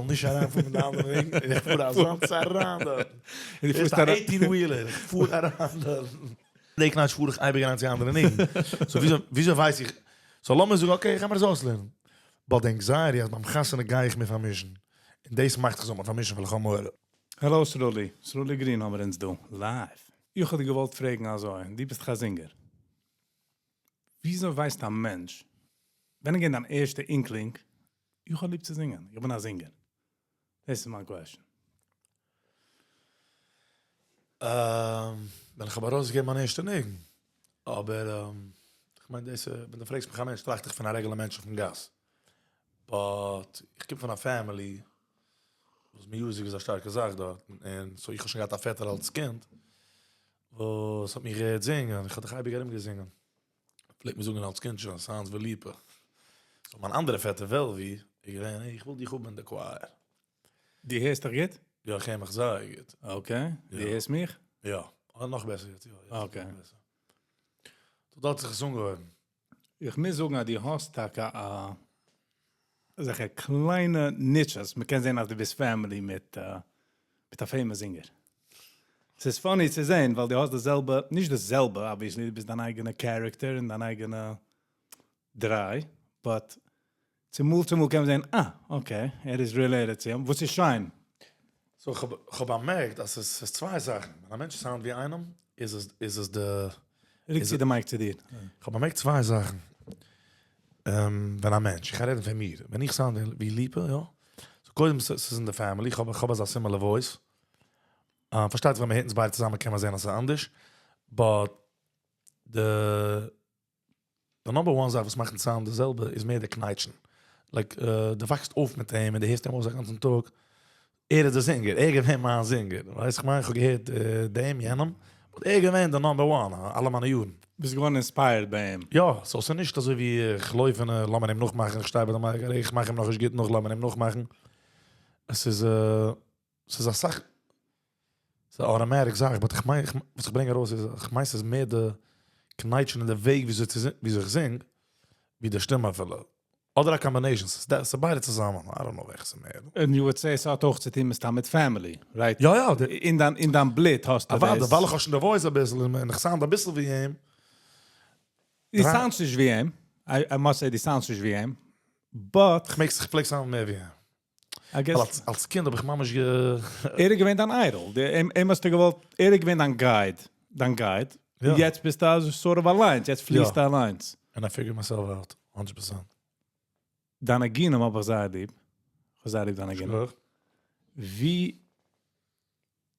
נישט אריינפארן מיט די אנדערע וועגן, און איך פאר אזאנס אריין דארטן. און דו פארסט פארסט א אריין. eighteen wheeler, איך פאר אריין דארטן. די קנייטש פאר איך אייביג אריין צו אנדערע ניגון. So וויאזוי וויאזוי ווייס איך? So לאמיר זאגן okay, איך גיי מיר עס אויסלערנען. But די anxiety אז ביים חתונה גיי איך מיר פארמישן. און דאס מאכט איך זאל מיר פארמישן ווייל איך האב מורא. האלא סרולי, סרולי גרין האמיר אונז דא, live. איך האב דיר געוואלט פרעגן אזוי, דו ביסט דאך א זינגער. וויאזוי ווייסט א מענטש, ווען איז געווען דיין ערשטע inkling, איך האב ליב צו זינגען, איך בין א זינגער? דאס איז מיין question. ווען איך האב ארויסגעגעבן מיין ערשטע ניגון. אבער איך מיין דאס ווען דו פרעגסט מיך א מענטש טראכט איך פון א regular מענטש אויפן גאס. But איך קום פון א family וואס music איז א שטארקע זאך דארט, און so איך האב שוין געהאט א פעטער אלס קינד וואס האט מיך געהערט זינגען, איך האב דאך אייביג ארום געזינגען, פלעגט מיר זאגן אלס קינד שוין sounds ווי ליפא. So מיין אנדערע פעטער וועלווי איז געווען, איך וויל דיך האבן אין די choir. דו הערסט דיך גוט? יא, איך הער מיך זייער גוט. Okay, דו הערסט מיך? יא, נאך בעסער יעצט, יא. Okay. So דארט האט זיך עס אנגעהויבן. איך מוז זאגן אז דו האסט טאקע א אזעלכע קליינע ניטשעס, מען קען זען אז דו ביסט family מיט מיט א famous זינגער. ס'איז funny צו זען ווייל דו האסט די זעלבע, נישט די זעלבע obviously, דו ביסט דיין אייגענע character און דיין אייגענע דריי, but צומאל צומאל קען מען זען אה okay ער איז related צו אים, וואס איז שיין. So כ'האב באמערקט אז ס'איז צוויי זאכן, ווען א מענטש sound ווי איינעם איז עס איז עס די. רוק צו די mic צו דיר. כ'האב באמערקט צוויי זאכן, ווען א מענטש, איך גיי רעדן פון מיר, ווען איך sound ווי ליפא יא, so קודם ס'איז אין די family, כ'האב אזא similar voice, פארשטייט זיך ווען מ'הערט אונז ביידע צוזאמען קען מען זען אז ס'איז אנדערש, but די די number one זאך וואס מאכט אונז sound די זעלבע איז מער די קנייטשן. Like דו וואקסט אויף מיט אים און דו הערסט אים אויס א גאנצן טאג. ער איז די זינגער, ער איז געווען מיין זינגער. ווייסט איך מיין? איך האב געהערט דעם יענעם, but ער איז געווען די number one אלע מיינע יארן. ביסט געווארן inspired ביי אים? יא, so ס'איז נישט אזוי ווי איך לויף און לאמיר אים נאכמאכן, איך שטיי ביי די mic, איך מאך אים נאכנישט גוט נאך לאמיר אים נאכמאכן. עס איז ס'איז אסאך, ס'איז א automatic זאך, but איך מיין, וואס איך ברענג ארויס איז, איך מיין ס'איז מער די קנייטשן און די וועג וויאזוי צו וויאזוי איך זינג, ווי די שטימע אפילו. אדער א combination, ס'איז ביידע צוזאמען, I don't know וועלכע ס'איז מער. און you would say ס'האט אויך צו טון מסתם מיט family, right? יא יא. אין דיין אין דיין בלוט האסטו דאס. אוודאי, ווייל איך האב שוין די voice אביסל און איך sound אביסל ווי אים. דו sound סט נישט ווי אים, I must say דו sound סט נישט ווי אים, but. כ'מעג זיך כ'פלעג sound ן מער ווי אים. I guess. אלס קינד האב איך ממש גע. ער איז געווען דיין idol, אים האסטו געוואלט, ער איז געווען דיין guide, דיין guide, יעצט ביסטו sort of אליינס, יעצט פליסטו אליינס. And I figure myself out, 100%. דיין ניגונים האב איך זייער ליב, איך האב זייער ליב דיין ניגונים. ווי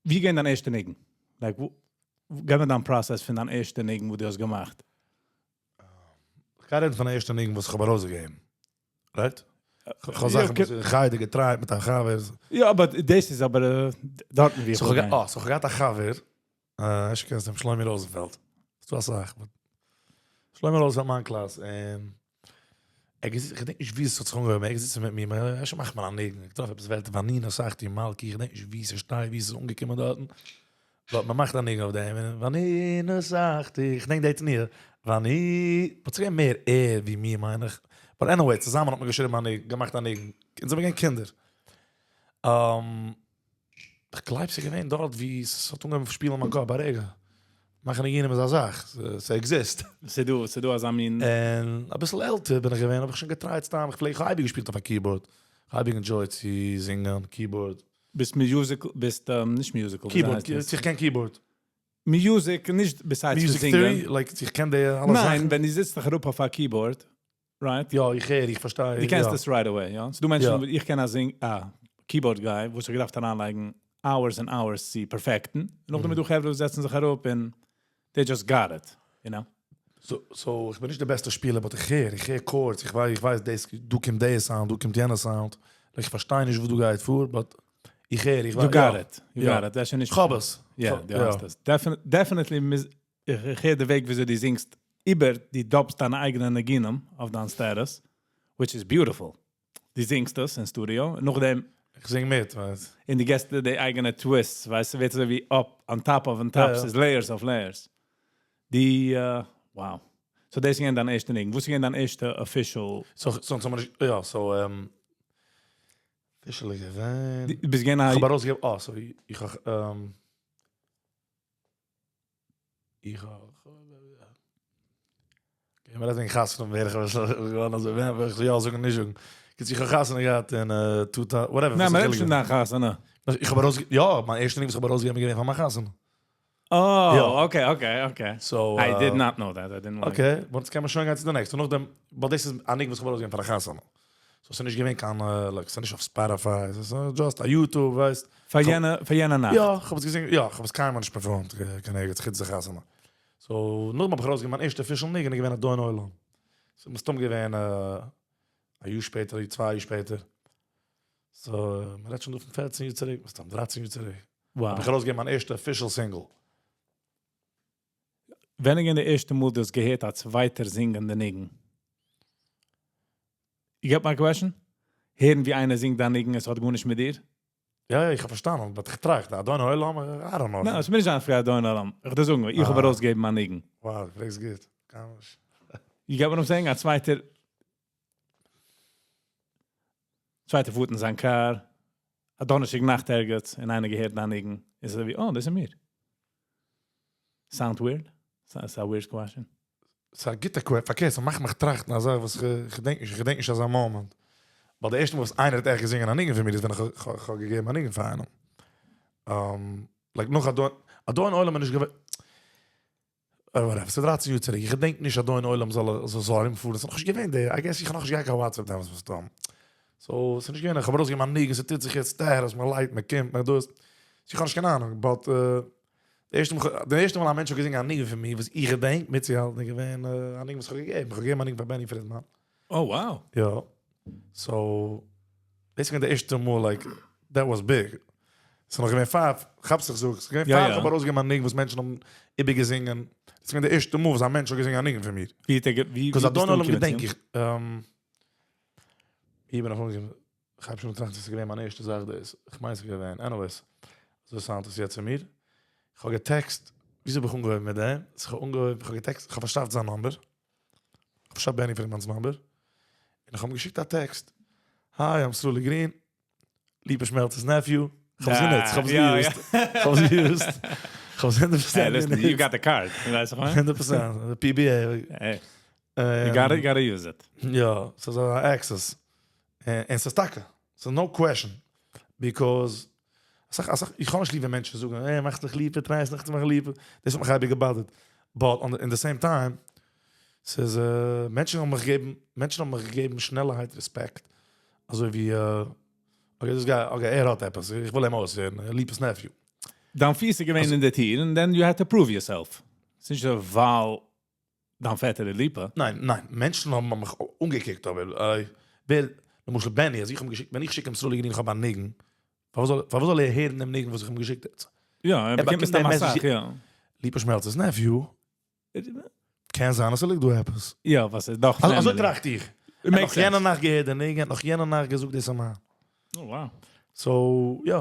ווי געווען דיין ערשטע ניגון? Like געב מיר דיין process פון דיין ערשטע ניגון וואס דו האסט געמאכט. כ'גיי רעדן פון די ערשטע ניגון וואס איך האב ארויסגעגעבן, right? כ'האב זאכן וואס איך חדר גע try ט מיט א חבר. יא אבער דאס איז אבער דארטן ווי איך וויל גיין. אה, so כ'האב געהאט א חבר, אפשר קענסטו אים, שלומי ראזענפעלד. ס'דא אסאך, but שלומי ראזענפעלד מיין קלאס, און ער געזיצן, כ'געדענק נישט ווי עס האט זיך אנגעהויבן, ער געזיצן מיט מיר, אפשר מאכט מען א ניגון, איך טרעף עפעס ווערטער ואני נסכתי מלכי, איך געדענק נישט ווי ס'שטייט, ווי ס'איז אנגעקומען דארטן, but מ'מאכט א ניגון אויף דעם, און ואני נסכתי, איך געדענק די תנועה, ואני, but ס'געווען מער ער ווי מיר מיין איך, but anyway, צוזאמען האט מען געשריבן א ניגון, געמאכט א ניגון, אונז זעמיר געווען קינדער. כ'גלייב ס'איז געווען דארט ווי ס'האט אנגעהויבן שפילן אין מיין קאפ, א רגע, מאכן ניגונים איז א זאך, ס' exist. ס'דא, ס'דא אזא מין. און אביסל עלטער בין איך געווען האב איך שוין גע try ט סתם, איך פלעג, כ'האב אייביג געשפילט אויף א keyboard, כ'האב אייביג enjoy ט צו זינגען keyboard. ביסט musical, ביסט נישט musical, וויאזוי הייסט עס? איך קען keyboard. Music, נישט besides פון זינגען. Music theory? Like איך קען די אלע זאכן? ניין, ווען דו זיצט דיך אראפ אויף א keyboard, right? יא, איך הער, איך פארשטיי. דו קענסט עס right away, יא? ס'דא מענטשן, איך קען א זינג, א keyboard guy וואס האט געדארפט אריינלייגן hours און hours צו perfect ן, און נאכדעם איז דא חברה וואס זעצן זיך אראפ און they just got it, you know? So איך בין נישט די בעסטע שפילער but איך הער, איך הער chords, איך ווייס, איך ווייס דאס, דא קומט די sound, דא קומט יענע sound, like איך פארשטיי נישט וואס דא גייט פאר but איך הער, איך ווייס, you got it, you got it, דאס איז שוין נישט. כ'האב עס. יא, דו האסט עס. Definitely מוז, איך הער די וועג וויאזוי דו זינגסט איבער, דו dub סט דיינע אייגענע ניגונים אויף דיין status, which is beautiful. דו זינגסט עס אין סטודיאו, און נאכדעם. איך זינג מיט, ווייסט. און דו געסט די אייגענע twists, ווייסט, ס'ווערט אזוי ווי up on top of on top, ס'איז layers אויף layers. די, wow. So דאס איז געווען דיין ערשטע ניגון. וואס איז געווען דיין ערשטע official? So, so, יא, so. פישעלע געווען. דו ביסט געווען א. איך האב ארויסגעגעבן, אה sorry, איך האב איך האב. Okay, מ'רעדט וועגן חתונה ווער איך געווארן אזוי ווען וועל איך יא זאגן נישט זאגן. קיצור איך האב חתונה געהאט אין two thou whatever. ניין מ'רעדט נישט פון דיין חתונה. איך האב ארויס יא מיין ערשטע ניגון וואס איך האב ארויסגעגעבן איז געווען פאר מיין חתונה. אה okay okay okay. I did not know that, I didn't want okay, but קען מען שוין גיין צו די next. און נאכדעם, but דאס איז א ניגון וואס איך האב ארויסגעגעבן פאר א חתונה. So ס'איז נישט געווען קיין like ס'איז נישט אויף Spotify, ס'איז just א YouTube ווייסט. פאר יענע פאר יענע נאכט. יא, כ'האב עס געזינגען, יא, כ'האב עס קיינמאל נישט performed קיין ערגעץ חוץ די חתונה. So נאכדעם האב איך ארויסגעגעבן מיין ערשטע official ניגון איז געווען אדון עולם. ס'איז מסתם געווען א יאר שפעטער אדער צוויי יאר שפעטער. So מ'רעדט שוין דא פון פערצן יאר צוריק, מסתם דרייצן יאר צוריק. האב איך ארויסגעגעבן מיין ערשטע official single. ווען איז געווען די ערשטע מאל דו האסט געהערט א צווייטער זינגען די ניגון? You get my question? הערן ווי איינער זינגט דיין ניגון, עס האט גארנישט מיט דיר? יא יא, איך האב פארשטאנען, but איך טראכט, אדון עולם, I don't know. ניין, עס מוז נישט זיין פאר אדון עולם. איך דיר זאגן, איך האב ארויסגעגעבן מיין ניגון. Wow, דו פרעגסט גוט. קאמיש. You get what I'm saying? א צווייטער צווייטער פארט אין זיין קאר, א דאנערשטאג נאכט ערגעץ, און איינער געהערט דיין ניגון, איז אזוי ווי, oh, דאס איז מיר. Sound weird? ס'איז א weird question. ס'איז א גוטע que, פארקערט, ס'מאכט מיך טראכטן א זאך וואס איך געדענק נישט, איך געדענק נישט אזא moment. ווייל די ערשטע מאל וואס איינער האט עכט געזינגען א ניגון פון מיר איז ווען איך האב געגעבן א ניגון פאר איינעם. Like נאך אדון, אדון עולם איז נישט געווען, whatever, ס'איז דרייצן יאר צוריק, איך געדענק נישט אדון עולם זאל זאל ארומפארן, ס'איז נאכנישט געווען די, I guess איך האב נאכנישט געהאט קיין WhatsApp דעמאלטס מסתם. So ס'איז נישט געווען, איך האב ארויסגעגעבן א ניגון, ס'טוט זיך יעצט דער, אז מ'לייט, מ'קומט, מ'דאס. איך האב נישט קיין אהנונג, but די ערשטע מאל, די ערשטע מאל א מענטש האט געזינגען א ניגון פון מיר וואס איך געדענק מיטצוהאלטן איז געווען א ניגון וואס איך האב געגעבן, איך האב געגעבן א ניגון פאר בעני פרידמאן. Oh wow. יא. So, דאס איז געווען די ערשטע מאל like, that was big. ס'איז נאך געווען פאר, כאפסט איך זאג, ס'איז געווען פאר איך האב ארויסגעגעבן א ניגון וואס מענטשן האבן איבערגעזינגען, דאס איז געווען די ערשטע מאל וואס א מענטש האט געזינגען א ניגון פון מיר. ווי האט ער גע, ווי ביסטו אנגעקומען צו אים? געדענק איך, ווי בין איך אנגעקומען? כ'הייב שוין אן טראכטן צו ס'איז געווען מיין ערשטע זאך דאס, כ'מיין ס'איז געווען, anyways, אזוי sound עס יעצט צו מיר, כ'האב געטעקסט, וויאזוי האב איך אנגעהויבן מיט דעם? כ'האב אנגעהויבן, כ'האב געטעקסט, כ'האב פארשאפט זיין number, כ'האב פארשאפט בעני פרידמאן'ס number, און איך האב אים געשיקט א text, Hi, I'm סרולי גרין, ליפא שמעלצער'ס nephew, כ'האב עס גענוצט, כ'האב עס געיוזט, כ'האב עס געיוזט, כ'האב עס הונדערט פראצענט גענוצט. You got the card, ווייסט איך מיין? הונדערט פראצענט, די PBA. You gotta, you gotta use it. יא, ס'איז א access. און ס'איז טאקע, ס'איז no question, because אסאך אסאך, איך האב נישט ליב ווען מענטשן זאגן, אה, מאכסט דיך ליפא, טרייסט דיך צו מאכן ליפא, דאס האט מיך אייביג געבאדערט, but in the same time, ס'איז, מענטשן האבן מיך געגעבן, מענטשן האבן מיך געגעבן שנעלערהייט רעספעקט, אזוי ווי, okay this guy, okay ער האט עפעס, איך וויל אים אויסהערן, ליפא'ס nephew. דיין פיס איז געווען אין די טיר, and then you had to prove yourself. ס'איז נישט ווייל דיין פעטער איז ליפא. ניין, ניין, מענטשן האבן מיך אנגעקוקט, אבער ווער, למשל בעני, אז איך האב געשיקט, ווען איך שיק אים סרולי גרין איך האב א ניגון, פארוואס זאל, פארוואס זאל ער הערן דעם ניגון וואס איך האב אים געשיקט יעצט? יא, ער באקומט מסתם אסאך, יא. ליפא שמעלצער'ס nephew, קען זיין אז ס'ליגט דא עפעס. יא, וואס איז דאך family. אזוי טראכט איך. ער האט נאך יענע נאכט געהערט די ניגון, ער האט נאך יענע נאכט געזאגט דאס איז מיין. Oh wow. So, יא.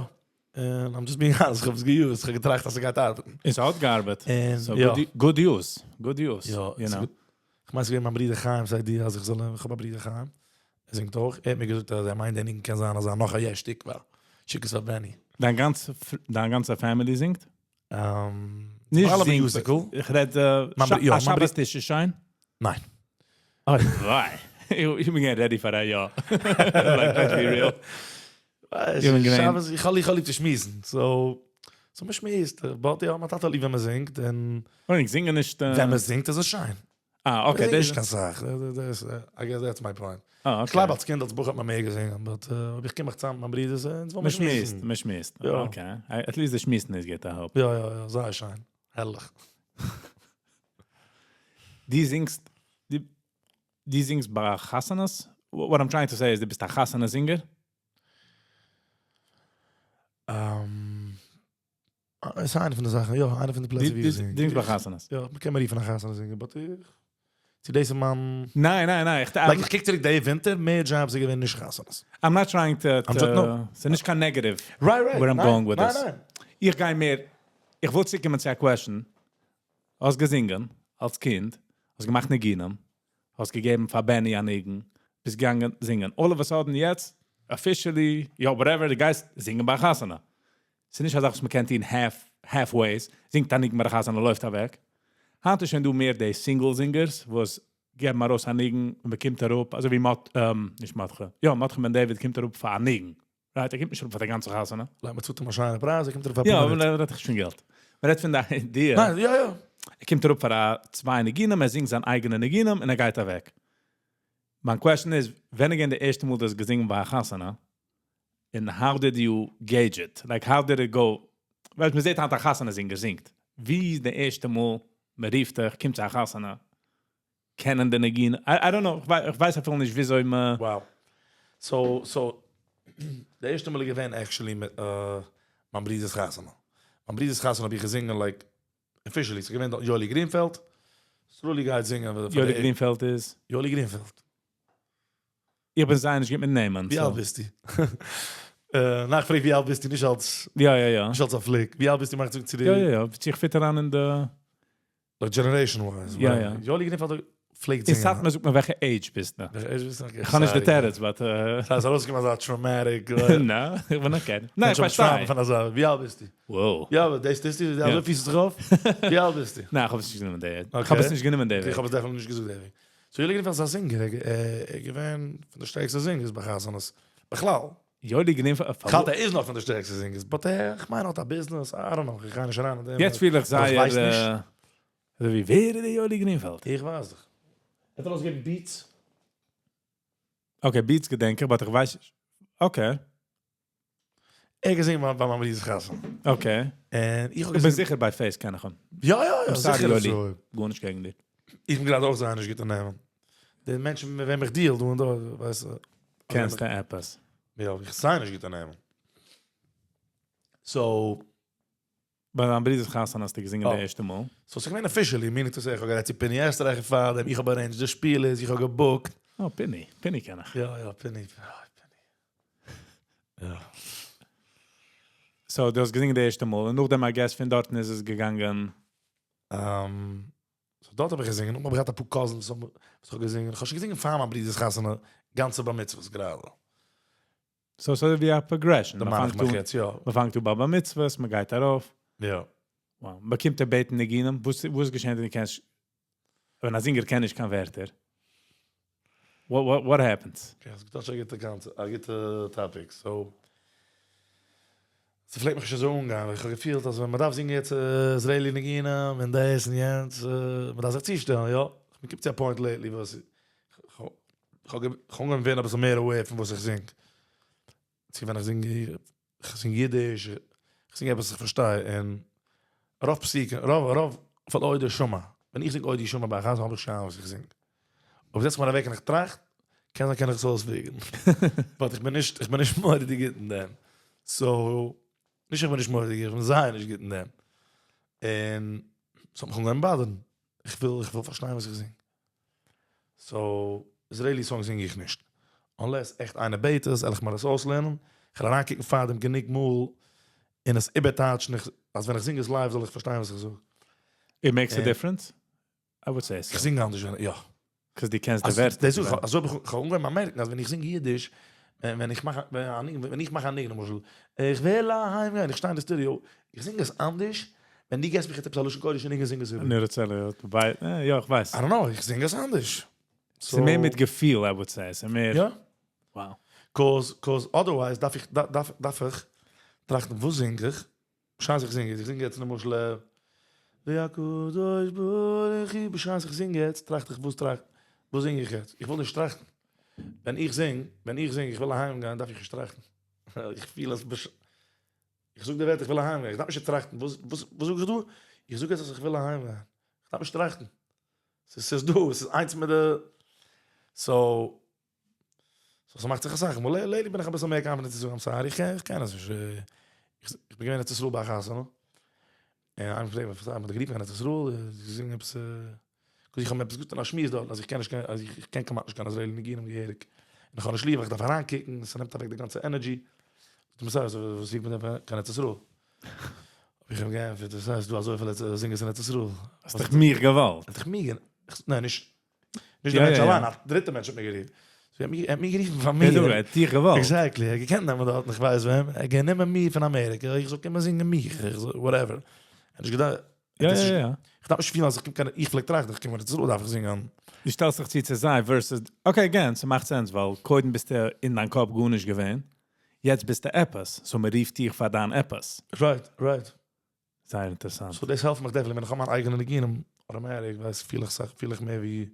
און I'm just being honest, איך האב עס געיוזט, איך האב געטראכט אז ס'גייט ארבעטן. און ס'האט געארבעט. So good use, good use. יא, איך מיין ס'איז געווען מיין ברודער חיים'ס idea אז איך זאל, איך האב א ברודער חיים, ער זינגט אויך, ער האט מיר געזאגט אז ער מיינט די ניגון קען זיין אזא נאך א יש תקווה, שיק עס פאר בעני. דיין גאנצע, דיין גאנצע family זינגט? נישט זינגט, איך רעד א שבת טיש איז שיין? ניין. אוי וויי. איך בין געווען ready פאר א יא. Like let's be real. שבת, איך האב ליב צו שמועסן, so so מ'שמועסט, but יא, מיין טאטע האט ליב ווען מ'זינגט, און אוי, איך זינג נישט. ווען מ'זינגט איז עס שיין. אה okay. איך זינג נישט קיין סאך, דאס, I guess that's my point. אה okay. איך גלייב אלס קינד אלס בחור האט מען מער געזינגען, but אויב איך קום מיך צוזאם מיט מיין ברידערס, אונז וואלן מיר שמועסן. מ'שמועסט, מ'שמועסט. Okay. At least די שמועסן איז גוט, I hope. יא יא יא, זייער שיין. הערליך. דו זינגסט, דו זינגסט ביי חתונות? What I'm trying to say איז, דו ביסט א חתונה זינגער? עס איז איינע פון די זאכן, יא, איינע פון די פלעצער ווי איך זינג. דו זינגסט ביי חתונות? יא, מ'קען מיר רופן א חתונה זינגער, but איך, צו דאס איז מיין. ניין, ניין, ניין, איך. Like איך קוק צוריק די ווינטער, מער jobs איז געווען נישט חתונות. I'm not trying to, ס'איז נישט קיין negative. Right, right. Where I'm going with ניין, this. ניין. איך גיי מער, איך וויל צוריקקומען צו א question. האסט געזינגען אלס קינד, האסט געמאכט ניגונים, האסט געגעבן פאר בעני א ניגון, ביסט געגאנגען זינגען. All of a sudden יעצט. Officially, יא, whatever, דו גייסט זינגען ביי חתונה. ס'איז נישט א זאך וואס מ'קען טון half, halfways, זינגט א ניגון ביי די חתונה, לויפט אוועק. היינט איז שוין דא מער די single singers, וואס געבן ארויס א ניגון און מ'קומט אראפ, אזוי ווי מאט, נישט מרדכי, יא, מרדכי בן דוד קומט אראפ פאר א ניגון. Right, ער קומט נישט אראפ פאר די גאנצע חתונה. לייג מיר צו א שיינע פרייז, ער קומט אראפ פאר א פאר מינוט. יא, אבער רעדט איך שוין געלט. מ'רעדט פון די idea. ניין, יא יא. ער קומט אראפ פאר א צוויי ניגונים, ער זינגט זיין אייגענע ניגונים און ער גייט אוועק. מיין question איז, ווען איז געווען די ערשטע מאל דו האסט געזינגען ביי א חתונה? און how did you gauge it? Like how did it go? ווייל מ'זעט היינט א חתונה זינגער זינגט. ווי איז די ערשטע מאל מ'רופט דיך, קומט צו א חתונה, קענען די ניגונים? I don't know, איך ווייס אפילו נישט וויאזוי מ'. Wow. So, so, די ערשטע מאל איז געווען actually מיט מיין ברודער'ס חתונה. מיין ברודער'ס חתונה האב איך געזינגען like officially, ס'איז געווען דארט יואלי גרינפעלד, סרולי גייט זינגען. יואלי גרינפעלד איז? יואלי גרינפעלד. איך בין זייער נישט גוט מיט נעמען. ווי אלט ביסטו? ניין, איך פרעג ווי אלט ביסטו, נישט אלס. יא יא יא. נישט אלס א פליק. ווי אלט ביסטו מאכט זאגן צו די. יא יא יא, איך fit אריין אין די. Like generation wise. יא יא. יואלי גרינפעלד פלעגט זינגען. אין סאטמאר זאגט מען וועלכע עידזש ביסטו. וועלכע עידזש ביסטו? איך האב נישט די תירוץ but. ס'איז ארויסגעקומען אזא traumatic. נא, איך בין okay. ניין, איך פארשטיי. פון אזא, ווי אלט ביסטו? Wow. יא, אבער דאס טוסטו? אזוי פירסטו זיך אויף? ווי אלט ביסטו? ניין, איך האב עס נישט גענומען די וועג. איך האב עס נישט גענומען די וועג. איך האב עס definitely נישט געזאגט די וועג. So יואלי גרינפעלד איז א זינגער, ער איז געווען פון די שטערקסטע זינגערס ביי חתונות. בכלל. יואלי גרינפעלד? כ'האלט ער איז נאך פון די שטערקסטע זינגערס, but ער, כ'מיין ער האט א ביזנעס, I don't know, כ'גיי נישט אריין אין דעם. יעצט פיל איך זייער, אזוי ווי ווער איז דער יואלי גרינפעלד? איך ווייס דאך. ער האט ארויסגעגעבן beats. Okay, beats געדענק איך, but איך ווייס נישט. Okay. ער האט געזינגען ביי מיין ברודער'ס חתונה. Okay. און איך האב איך בין זיכער ביי face קען איך אים. יא יא יא, זיכער אזוי. גארנישט קעגן דיר. איך בין גראדע אויך זייער נישט גוט אין נעמען. די מענטשן מיט וועם איך deal דא און דא, ווייסט. קענסטו עפעס? יא, איך זייער נישט גוט אין נעמען. So. ביי דיין ברודער'ס חתונה האסטו געזינגען די ערשטע מאל? So ס'איז געווען officially, meaning to say, איך האב גערעדט צו פיני עסטרייכער פארדעם, איך האב arranged די שפילערס, איך האב געבוקט. אה, פיני, פיני קען איך. יא יא, פיני, פיני. יא. So דו האסט געזינגען די ערשטע מאל, און נאכדעם I guess פון דארטן איז עס געגאנגען. So דארט האב איך געזינגען, נאכדעם האב איך געהאט אפאר cousins וואס איך האב געזינגען, איך האב שוין געזינגען פאר מיין ברודער'ס חתונה, גאנצע בר מצוות גראדע. So ס'איז ווי א progression, דערמאן איך מיך יעצט, יא. מ'פאנגט אן ביי בר מצוות, מ'גייט ארויף. יא. Wow. מ'קומט דיר בעטן ניגונים, וואס וואס געשעט ווען דו קענסט, ווען א זינגער קען נישט קיין ווערטער? What happens? Okay, האסט געטאטשט א גוטע קאנצעפט, א גוטע topic. So, ס'פלעגט מיך נישט אזוי אנגיין, ווייל איך האב געפילט אז ווען מ'דארף זינגען יעצט איזרעילי ניגונים און דאס און יענץ, מ'דארף זיך צושטעלן, יא. מ'קומט צו א point lately וואס כ'האב אנגעהויבן ווערן אביסל מער aware פון וואס איך זינג. צו ווען איך זינג, איך זינג אידיש, איך זינג עפעס וואס איך פארשטיי, און רוב פסוקים, רוב רוב פון עוד אשמע, ווען איך זינג עוד אשמע ביי א חתונה האב איך שוין אהנונג וואס איך זינג. אויב זעץ איך מיר אוועק און איך טראכט, קען זיין קען איך עס אויספיגערן. But איך בין נישט, איך בין נישט מורא'דיג גוט אין דעם. So, נישט איך בין נישט מורא'דיג, איך בין זייער נישט גוט אין דעם. און ס'האט מיך אנגעהויבן באדערן. איך וויל, איך וויל פארשטיין וואס איך זינג. So, Israeli songs זינג איך נישט. Unless עכט איינער בעט עס, וועל איך מיר עס אויסלערנען. איך וועל אריינקוקן פארדעם גענוג מאל און עס איבערטייטשן, אז ווען איך זינג עס live זאל איך פארשטיין וואס איך זאג. It makes a difference? I would say so. איך זינג אנדערש ווען, יא. 'Cause דו קענסט די ווערטער. דאס זאג איך, אזוי האב איך אנגעהויבן באמערקן אז ווען איך זינג אידיש, ווען איך מאך ווען איך מאך א ניגון למשל, איך וויל אהיים גיין, איך שטיי אין די סטודיאו, איך זינג עס אנדערש ווען דו געסט מיך יעצט עפעס א לשון קודש ניגון זינג עס איבער. אני רוצה להיות בבית, יא איך ווייס. I don't know, איך זינג עס אנדערש. ס'איז מער מיט געפיל I would say, ס'איז מער. יא. Wow. 'Cause, 'cause otherwise דארף איך, דארף איך טראכטן וואס זינג איך, בשעת איך זינג, איך זינג יעצט למשל והקדוש ברוך הוא, בשעת איך זינג יעצט טראכט איך וואס טראכט, וואס זינג איך יעצט? איך וויל נישט טראכטן. ווען איך זינג, ווען איך זינג איך וויל אהיים גיין דארף איך נישט טראכטן. איך פיל אז בש. איך זאג די ווערטער איך וויל אהיים גיין, איך דארף נישט טראכטן וואס וואס וואס זאג איך דא? איך זאג יעצט אז איך וויל אהיים גיין, איך דארף נישט טראכטן. ס'איז ס'איז דא, ס'איז איינס מיט די, so so ס'מאכט זיך אסאך מאל, lately בין איך אביסל מער confident צו זאגן I'm sorry, איך קען עס נישט, איך בין געווען אין ארץ ישראל ביי א חתונה, און איינער פרעגט מיך, מ'האט דיך גערופן קיין ארץ ישראל, זינגען עפעס, 'cause איך האב עפעס געזאגט אין א שמועס דארט אז איך קען נישט קיין, אז איך קען כמעט נישט קיין Israeli ניגונים געהעריג, און איך האב נישט ליב, איך דארף אריינקוקן, ס'נעמט אוועק די גאנצע energy, זאגט ער מיר sorry, וואס רופט מען דען קיין ארץ ישראל? האב איך אים געענטפערט, וואס הייסט, ס'דא אזויפיל זינגערס אין ארץ ישראל. האסט דאך מיך געוואלט. האט דאך מיר גע. ניין, נישט נישט דער מענטש אליין, א דריטער מענטש האט מיר גערופן. So ער האט מיר גערופן פאר מיר. ער האט דיך געוואלט. Exactly, ער האט געקענט נעמען דארטן איך ווייס וועם, ער האט גענומען מיר פון אמעריקע, איך זאל קומען זינגען מיך, איך זאל whatever. ער האט נישט געדארפט, יא יא יא. איך דארף נישט פילן אז איך קום קיין, איך פלעג טראכטן איך קום ארץ ישראל דארף איך זינגען. דו שטעלסט זיך צו צו זיי versus, okay again, ס'מאכט sense ווייל קודם ביסטו אין דיין קאפ גארנישט געווען, יעצט ביסטו עפעס, so מ'רופט דיך פאר דיין עפעס. Right, right. זייער אינטערעסאנט. So דאס העלפט מיך definitely ווען איך האב מיין אייגענע ניגונים, automatic ווייס פיל איך סאך פיל איך מער ווי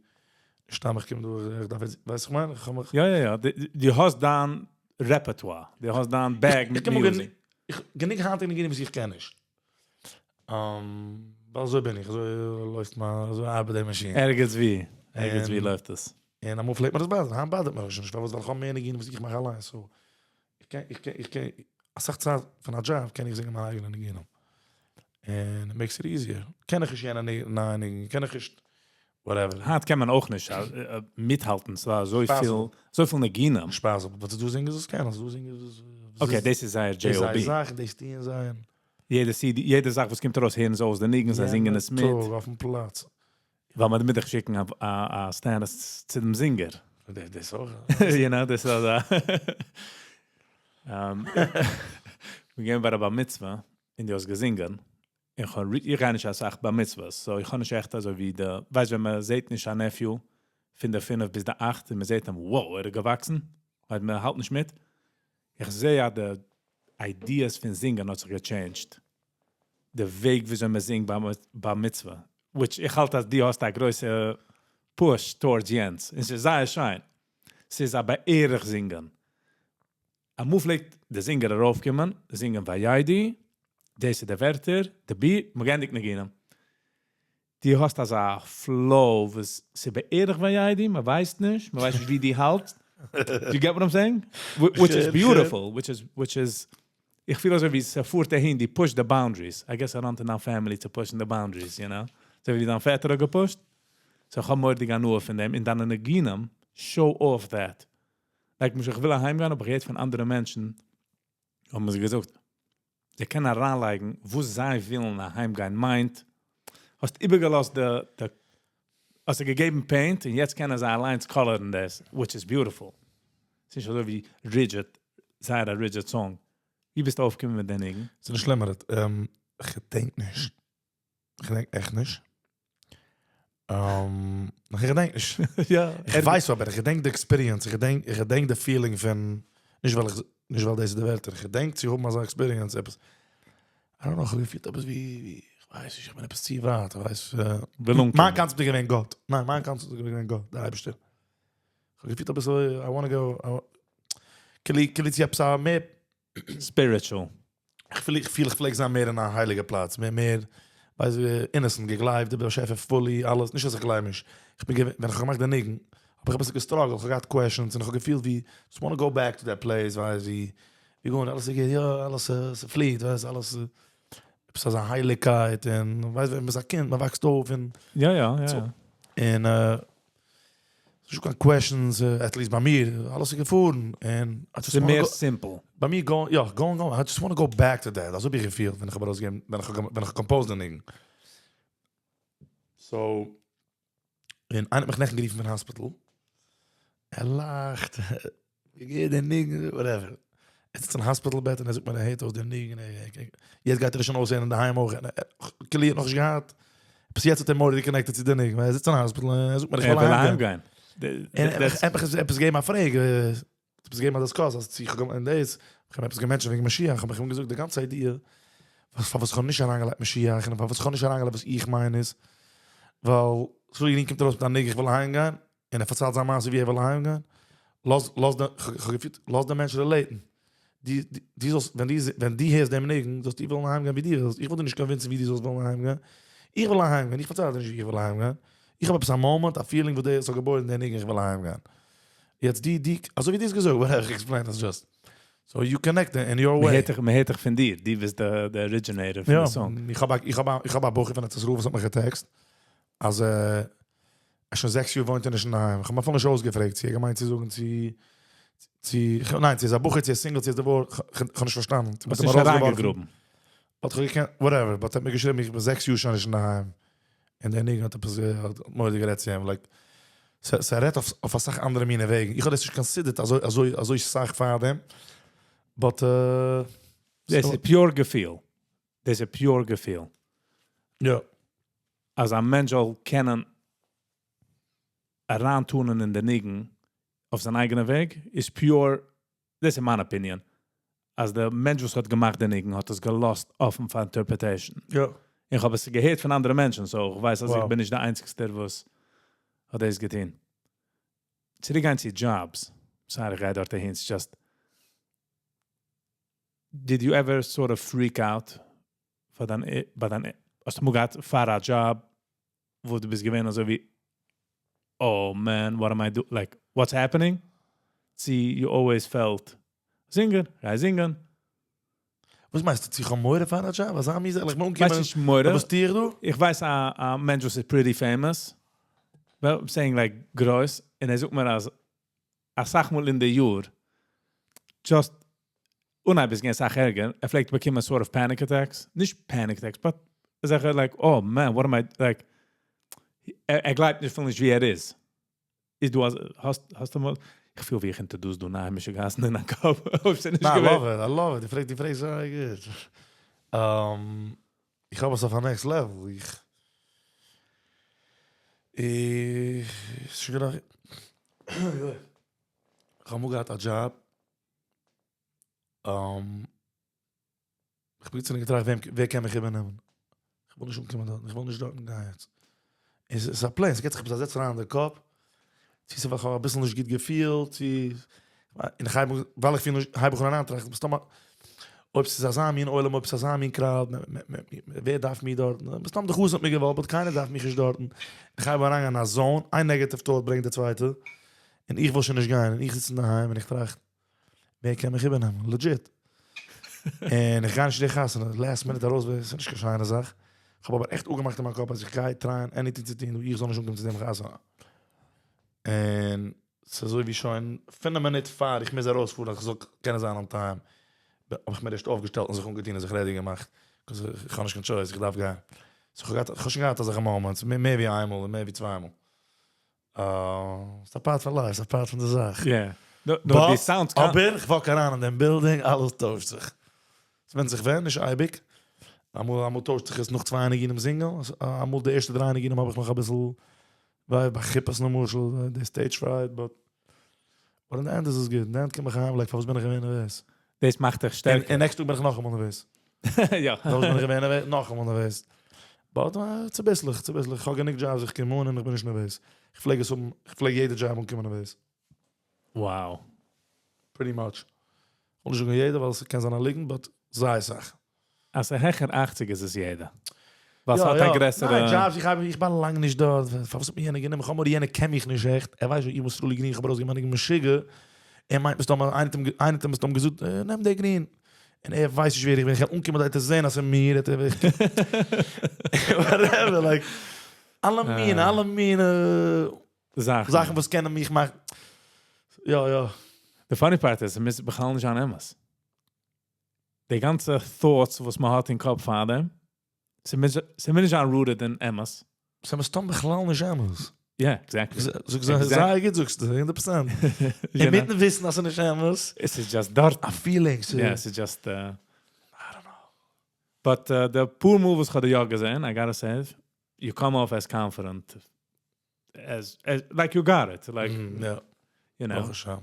סתם איך קום דא איך דארף יעצט ווייסט איך מיין איך האב מיך יא יא יא, דו האסט דיין repertoire, דו האסט דיין bag מיט music. איך גענוג היינטיגע ניגונים וואס איך קען נישט. ווייל אזוי בין איך, אזוי לויפט מיין, אזוי ארבעט די מאשין. ערגעץ ווי, ערגעץ ווי לויפט עס. און אמאל פלעגט מיר דאס bother ן, היינט bother ט מיר עס נישט, פארוואס? ווייל איך האב מער ניגונים וואס איך מאך אליינס, so איך קען, איך קען, איך קען, אסאך צייט פון א דזשאב קען איך זינגען מיינע אייגענע ניגונים. און it makes it easier. קען איך נישט יענע נייע ניגון, קען איך נישט whatever. היינט קען מען אויך נישט מיטהאלטן, ס'דא אזויפיל, אזויפיל ניגונים. שפאס, אבער ס'דא זינגערס וואס קענען, ס'דא זינגערס וואס. Okay, דאס איז זייער דזשעי או בי. דאס איז זייער זאך, דאס טוען זיי. יעדע CD, יעדע זאך וואס קומט ארויס הערן זיי אויס די ניגון, זיי זינגען עס מיט. יעדן טאג אויפן פלאץ. ווייל מען מוז דאך שיקן א status צו דעם זינגער. דאס אויך. You know, דאס איז אזא. מיר געווען ביי א בר מצוה, און דו האסט געזינגען. איך האב, איך גיי נישט אסאך בר מצוות, so איך האב נישט עכט אזוי ווי די, ווייסט ווען מען זעט נישט א nephew פון די פינף ביז די אכט און מען זעט אים, wow, ער איז געוואקסן, ווייל מען האלט נישט מיט. איך זע אז די ideas פון זינגען האט זיך גע change ט. די וועג וויאזוי מען זינגט ביי בר מצוה, which איך האלט אז דו האסט א גרויסע push towards יענץ, און ס'איז זייער שיין. ס'איז א בערך זינגען. אמאל פלעגט די זינגער ארויפקומען, זינגען וידעו, דאס איז די ווערטער, די beat, מ'האט געענדיגט ניגונים. דו האסט אזא flow וואס ס'איז בערך וידעו, מ'ווייסט נישט, מ'ווייסט נישט ווי דו האלטסט. You get what I'm saying? Which is beautiful, which is, which is, איך פיל אזוי ווי ס'פארט אהין, דו push ט די boundaries. I guess אריין אין דיין family צו push ן די boundaries, you know? אזוי ווי דיין פעטער האט גע push ט. So איך האב מורא'דיג הנאה פון דעם, און דיינע ניגונים show off that. Like למשל איך וויל אהיימגיין האב איך געהערט פון אנדערע מענטשן, האבן זיי געזאגט, זיי קענען אריינלייגן וואס זיי ווילן אהיימגיין מיינט, האסט איבערגעלאזט די, די, האסט זיי געגעבן paint און יעצט קענען זיי אליינס color ן דאס, which is beautiful. ס'איז נישט אזוי ווי rigid, זייער א rigid song. ווי ביסטו אויפגעקומען מיט די ניגון? ס'איז נישט שלעמער, איך געדענק נישט. איך געדענק עכט נישט. איך געדענק נישט. יא. איך ווייס אבער, איך געדענק די experience, איך געדענק, איך געדענק די feeling פון, נישט ווייל איך, נישט ווייל דאס איז די ווערטער, איך געדענק צו האבן אזא experience, עפעס, I don't know, איך האב געפילט עפעס ווי, ווי, איך ווייס נישט, איך בין עפעס צו ווייט, איך ווייס, מיין concept איז געווען גאט, ניין, מיין concept איז געווען גאט, דער אייבערשטער. איך האב געפילט עפעס אזוי, I wanna go, כאילו צו עפעס א מער Spiritual. איך פיל, איך פיל איך פלעג זיין מער אין א הייליגע פלאץ, מער מער, ווייסט ווי, innocent, געגלייבט, דער באשעפער fully, אלעס, נישט אז איך גלייב נישט. איך בין געווען, ווען איך האב געמאכט די ניגון, האב איך אביסל גע struggle ט, איך האב געהאט questions, און איך האב געפילט ווי, just wanna go back to that place, ווייסט ווי, ווי גארנישט, אלעס איז גוט, יא, אלעס ס'פליעט, ווייסט, אלעס, עפעס אזא הייליגקייט, און ווייסט ווען מ'איז א קינד, מ'וואקסט אויף, און. יא יא יא. און נישטא קיין questions, at least ביי מיר, אלעס איז געפארן, און I just ס'איז מער simple. ביי מיר go, יא, go go, I just wanna go back to that, אזוי האב איך געפילט ווען איך האב ארויסגעגעבן, ווען איך האב ווען איך האב compose ט די ניגון. So, און איינער האט מיך נעכטן גערופן פון hospital, ער לאכט, געהערט די ניגון, whatever. ער זיצט אין hospital בעט און ער זאגט מיר ער הערט אויס די ניגון, יעצט גייט ער עס שוין אויסהערן אינדערהיים אויך, כאילו ער האט נאכנישט געהאט, ביז יעצט האט ער מורא'דיג connected צו די ניגון, ווייל ער זיצט אין hospital און ער זאגט מיר איך וויל אהיימגיין. און ער האט מיך עפעס געגעבן א פרעג, עפעס געגעבן א discuss, אז צו איך האב און דאס, איך האב עפעס גע mention ט וועגן משיח, האב איך אים געזאגט די גאנצע idea, פארוואס איך האב נישט אריינגעלייגט משיח, און פארוואס איך האב נישט אריינגעלייגט וואס איך מיין איז, ווייל סרולי גרין קומט ארויס מיט א ניגון איך וויל אהיימגיין, און ער פארציילט זיין מעשה ווי ער וויל אהיימגיין, לאז לאז די, כ'האב געפילט, לאז די מענטש relate ן. דו דו זאלסט, ווען דו ווען דו הערסט דעם ניגון, זאלסטו וועלן אהיימגיין ווי דו ווילסט. איך וויל דיר נישט convince ן ווי דו זאלסט וועלן אהיימגיין. איך וויל אהיימגיין, איך פארצייל דיר נישט ווי איך וויל אהיימגיין. איך האב עפעס א moment, א feeling וואס די, ס'האט געבוירן דער ניגון איך וויל אהיימגיין. יעצט דו דו, אזוי ווי דו האסט געזאגט, whatever, איך explain עס just. So you connect in your way. מען הערט דיך פון דיר, דו ביסט די originator פון די song. יא, איך האב א, איך האב א, איך האב א בחור פון ארץ ישראל וואס האט מיך גע text ט, אז ער שוין 6 יאר וואוינט ער נישט אינדערהיים, איך האב אים אפילו נישט אויסגעפרעגט צו ער געמיינט צו זאגן צו צו ניין צו ער איז א בחור צו ער איז single צו ער איז divorced, איך האב נישט פארשטאנען, צו מ'האט אים ארויסגעווארפן, but איך האב געקענט whatever, but ער האט מיר געשריבן איך בין 6 יאר שוין נישט אינדערהיים, און דער ניגון האט עפעס האט מורא'דיג גערעדט צו אים, like. ס'רעדט אויף אסאך אנדערע מיני וועגן. איך האב דאס נישט considered אזוי אזוי אזוי סאך פאר דעם. But דאס איז pure געפיל. דאס איז pure געפיל. אז א מענטש זאל קענען אריינטונען אין די ניגון אויף זיין אייגענע וועג, איז pure, דאס איז מיין opinion. אז דער מענטש וואס האט געמאכט די ניגון האט עס געלאזט אפן פאר interpretation. איך האב עס געהערט פון אנדערע מענטשן, so איך ווייס אז איך בין נישט דער איינציגסטער וואס האט דאס געטון. צוריקגיין צו jobs. Sorry, איך גיי דארט אהין, it's just, did you ever sort of freak out פאר דיין, ביי דיין, האסטו אמאל געהאט פאר א job, וואו דו ביסט געווען אזוי ווי, "Oh man, what am I do, like, what's happening?" צי you always felt, זינגען, גיי זינגען. וואס מיינסטו, צו איך האב מורא פאר א job? וואס האבן מיר, זאל איך מיר ווייס אנקומען? נישט מורא. וואס טו איך דא? איך ווייס א מענטש וואס איז pretty famous. Well, I'm saying like גרויס. און ער זאגט מיר אז א סאך מאל אין די יאר, just, אנהייב איז געווען סאך ערגער, ער פלעגט באקומען sort of panic attacks. נישט panic attacks, but ער זאגט like, "Oh man, what am I, like," ער גלייבט נישט נישט ווי ער איז. איז דו האסט אמאל, איך פיל ווי איך introduce דא היימישע גאסן אין א קאפ. אויב ס'איז נישט ניין, I געווען. love it, I love it. די פרעגסט זייער גוט. איך האב עס אויף א next level. איך שוין געדאכט, איך האב אמאל געהאט א job. איך בין געזעצן און געטראכט, ווער קען מיך איבערנעמען? איך וויל נישט אנקומען דארט, איך וויל נישט דארטן גיין יעצט. עס איז א plan, עס געט זיך עפעס א זעץ אריין אין די קאפ. צו ס'איז ווייל איך האב אביסל נישט גוט געפילט, צו און איך הייב אן, ווייל איך פיל נישט, הייב איך אן אריינטראכטן, מסתמא, אויב ס'איז אזא מין עולם, אויב ס'איז אזא מין crowd, ווער דארף מיר דארטן? מסתמא די חתן האט מיר געוואלט, but קיינער דארף מיך נישט דארטן. איך הייב אן אריינגיין אין א zone, איין negative thought ברענגט די צווייטע, און איך וויל שוין נישט גיין, און איך זיץ אינדערהיים און איך טראכט, ווער קען מיך איבערנעמען? Legit. און איך גיי נישט צו די חתונה, last minute ארויס, ס'איז נישט קיין שיינע זאך. איך האב אבער עכט אפגעמאכט אין מיין קאפ אז איך גיי try ען anything צו טון, איך זאל נישט אנקומען צו דעם חתונה. און ס'איז אזוי ווי שוין 5 מינוט פאר איך מוז ארויספארן, אז איך זאל קענען זיין on time, האב איך מיר ערשט אויפגעשטעלט און זיך אנגעטון און זיך ready געמאכט. 'Cause איך האב נישט קיין choice, איך דארף גיין. So איך האב שוין געהאט אזעלכע moments, מער ווי איינמאל און מער ווי צוויי מאל. ס'איז א part פון life, ס'איז א part פון די זאך. Yeah. No, די sounds אבער איך walk אריין אין דעם building, אלעס טוישט זיך. עס ווענדט זיך ווען, נישט אייביג. אמאל טוישט זיך עס נאך צוויי ניגונים זינגען. אמאל די ערשטע דריי ניגונים האב איך נאך אביסל, ווייל ביי חופות למשל, די stage fright, but in the end איז עס גוט. In the end קום איך אהיים, like, פארוואס בין איך געווען נערוועז? דאס מאכט דיך שטערקער. און next טאג בין איך נאכאמאל נערוועז. פארוואס בין איך געווען נערוועז? נאכאמאל נערוועז. But צוביסלעך, צוביסלעך. איך האב גענוג jobs, איך קום אן און איך בין נישט נערוועז. איך פלעג עס האבן, איך פלעג יעדע job אנקומען נערוועז. Pretty much. איך וויל נישט זאגן יעדער, ווייל עס קען זיין א ליגן, but זייער סאך. אז העכער 80 איז עס יעדער. וואס האט א גרעסערע ניין, jobs, איך בין לאנג נישט דארט. פארוואס האט מיר יענער גענומען? איך האב מורא יענער קען מיך נישט עכט. ער ווייסט, איך בין סרולי גרין, איך האב ארויסגעגעבן א ניגון משוגע. ער מיינט מסתמא, איינער האט אים מסתמא געזאגט, נעם דער גרין. און ער ווייסט נישט ווער איך בין. איך וועל אנקומען דארט צו זען, אז ס'איז מיר, האט ער whatever, like, אלע מין זאכן. זאכן וואס קענען מיך מאכן. יא. The funny part איז, עס מוז בכלל נישט זיין אמת. די גאנצע thoughts וואס מען האט אין קאפ פאר דעם, זיי מוז נישט זיין rooted אין אמת. ס'איז מסתמא בכלל נישט אמת. Yeah, exactly. זאג, זייער גוט זאגסטו, 100%. און מיטן וויסן, אז ס'איז נישט אמת. עס איז just דארט. א feeling. Yeah, עס איז just I don't know. But די פאר מאל וואס איך האב יא געזען, I gotta say, you come off as confident as like you got it, like you know. ברוך השם.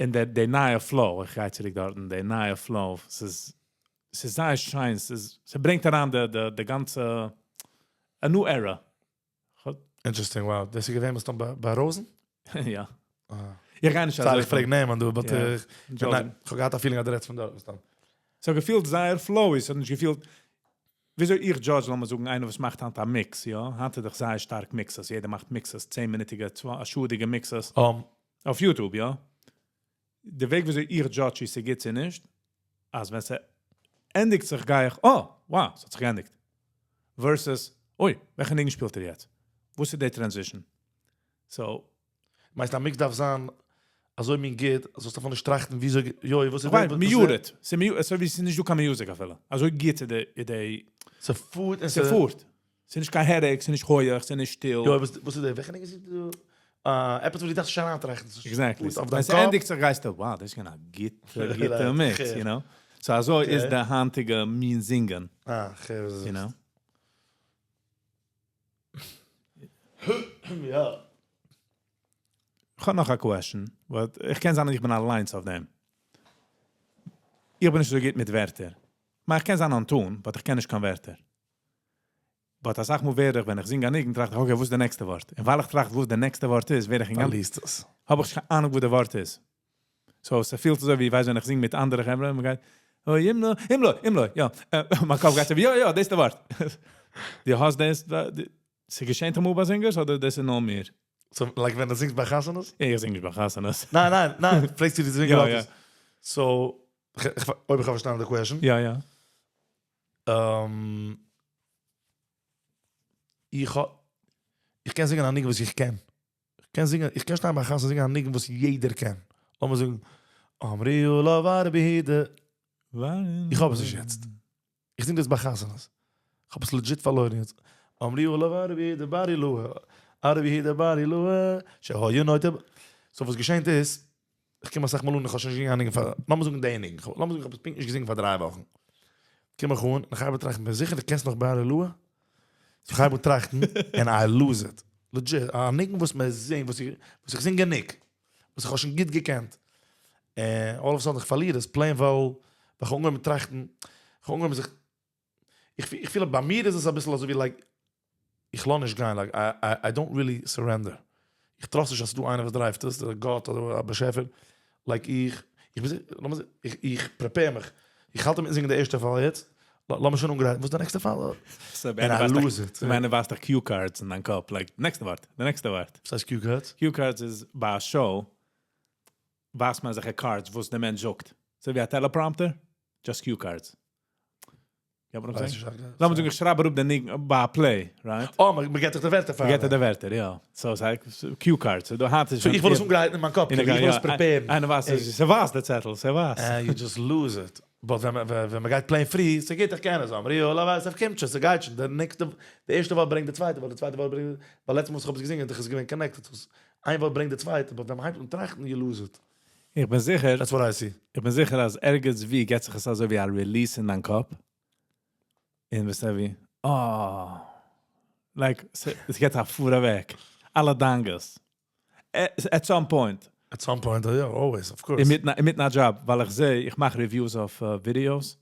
און די נייע flow, איך גיי צוריק דארט, די נייע flow, עס איז זייער שיין, עס ברענגט אריין די גאנצע, a new era. Interesting, wow. דאס איז געווען וואס דאן ביי ראזן? יא. אה. איך גיי נישט Sorry, איך פרעג נעמען, דו, but Jordan. ניין, איך האב געהאט א feeling אז דו רעדסט פון דארט, וואס דאן? ס'האט געפילט זייער flowy, עס האט נישט געפילט, וויאזוי איך judge, לאמיר זאגן, איינער וואס מאכט היינט א mix, יא? היינט איז דאך זייער שטארק mixes, יעדער מאכט mixes, 10-מינוטיגע, 2 שעה'דיגע mixes. אויף YouTube, יא? די וועג וויאזוי איך judge, איז ס'גוט צו נישט, אז ווען ס'ענדיגט זיך, גיי איך, "Oh, wow, עס האט זיך געענדיגט." Versus, "אוי, וועלכע ניגון שפילט ער יעצט? וואס איז די transition?" So, מיינסט, א mix דארף זיין אזוי מין גוט, אז זאלסט דערפון נישט טראכטן, וויאזוי, יוי, וואס איז ווייל, וואס איז muted. ס'איז אזוי ווי ס'איז נישט דא קיין music אפילו. אזוי גוט די ס'פארט און ס'פארט. ס'איז נישט קיין headache, ס'איז נישט הויעך, ס'איז נישט שטיל. יא, וואס וואס איז די וועלכע ניגון איז דא? אה, עפעס וואס דו דארפסט נישט אריינטראכטן. Exactly. אויף ווען דיין קאפ. ס'ענדיגט זיך גייסטו, wow, דאס איז געווען א גוטע, גוטע mix, you know? So אזוי איז די היינטיגע מין זינגען. אה, כ'הער וואס דו זאגסט. You know? יא. איך האב נאך א question, but איך קען זיין אז איך בין אליינס אויף דעם. איך בין נישט אזוי גוט מיט ווערטער. מיין, איך קען זיין on tune, but איך קען נישט קיין ווערטער. But אסאך מאל ווער איך, ווען איך זינג א ניגון, טראכט איך, okay, וואס איז די נעקסטע ווארט? און ווייל איך טראכט, וואס די נעקסטע ווארט איז, ווער איך אין גאנצן פארלירסט עס. האב איך קיין אהנונג, וואס די ווארט איז. So, עס פילט אזוי ווי, ווייסט, ווען איך זינג מיט אנדערע חברה, מען גייט, oh, אם לא, אם לא, אם לא, יא. מיין קאפ גייט אזוי, יא, יא, דאס איז די ווארט. דו האסט דאס, ס'געשעט אמאל ביי singers, אדער דאס איז נאר מיר? So, like ווען דו זינגסט ביי חתונות? יא, איך זינג נישט ביי חתונות. ניין, ניין, ניין, פרעגסטו די זינגער יא, יא. So, איך, אויב איך האב פארשטאנען די question. יא. איך קען זינגען א ניגון וואס איך קען. איך קען זינגען, איך קען שטיין ביי חתונה זינגען א ניגון וואס יעדער קען. לאמיר זאגן, אמרו עליו הרבה יהודה. איך האב עס נישט יעצט. איך זינג דאס ביי חתונות. איך האב עס legit פארלוירן יעצט. אמרו עליו הרבה יהודה בר אילעאי. הרבה יהודה בר אילעאי. שהיה נוטה. So וואס געשעט איז, איך קום אסאך מאל אן, איך האב שוין נישט געזינגען א ניגון פאר, לאמיר זאגן די ניגון. לאמיר זאגן איך האב עס פונקט נישט געזינגען פאר 3 וואכן. קום איך אן, איך הייב אן טראכטן, בין זיכער דו קענסט נאך בר אילעאי? So איך הייב אן טראכטן, and I lose it. Legit, א ניגון וואס מען זינגט, וואס איך זינג גענוג. וואס איך האב שוין גוט געקענט. און all of a sudden איך פארליר עס, plain ווייל איך האב אנגעהויבן טראכטן, איך האב אנגעהויבן זיך, איך פיל ביי מיר איז עס אביסל אזוי ווי like, איך לאז נישט גיין, like, I don't really surrender. איך trust נישט אז ס'דא איינער וואס דרייווט עס, דער גאט אדער א באשעפער. Like איך בין זיכער, לאמיר זען, איך prepare מיך. איך האלט אינמיטן זינגען די ערשטע פאל יעצט. לאמיר שוין אנגרייטן. וואס איז די נעקסטע פאל? And I lose it. מיינע ווייסט דאך cue cards אין דיין קאפ, like, נעקסטע ווארט, די נעקסטע ווארט. וואס הייסט cue cards? Cue cards איז ביי א show, ווייסט מען אזעלכע cards, וואס דער מענטש זאגט. אזוי ווי א teleprompter, just cue cards. יא, וואס ווייס איך איך נישט. לאמיר זאגן, איך שרייב אראפ דעם ניגון ביי א play, right? Oh, מען גיט דיך די ווערטער פאר. מען גיט דיר די ווערטער, יא. So, ס'איז like cue cards. So, דו האסט עס So, איך וויל עס אנגרייטן אין מיין קאפ. איך וויל עס prepare ן. איינער ווייסט, ס'ווייסט דער צעטל, ס'ווייסט. You just lose it. But ווען מען גייט plain free, ס'גייט, איך קען עס. אמרו עליו, עס קומט שוין, ס'גייט שוין. דער נעקסטע, די ערשטע ווארט ברענגט די צווייטע ווארט, די צווייטע ווארט ברענגט, ווייל לעצטע מאל וואס איך האב עס געזינגען, דאס איז געווען connected. איין ווארט ברענגט די צווייטע, but ווען מען הייבט אן טראכטן, you lose it. איך בין זיכער, That's what I see. איך בין זיכער, אז ערגעץ ווי גייט זיך עס אזוי ווי א release אין דיין קאפ. און וועסט ווי, oh, like, עס גייט א פאר אוועק. אלע דאגות. At some point. At some point, yeah, always, of course. אינמיטן א job, ווייל איך זע, איך מאך reviews אויף videos,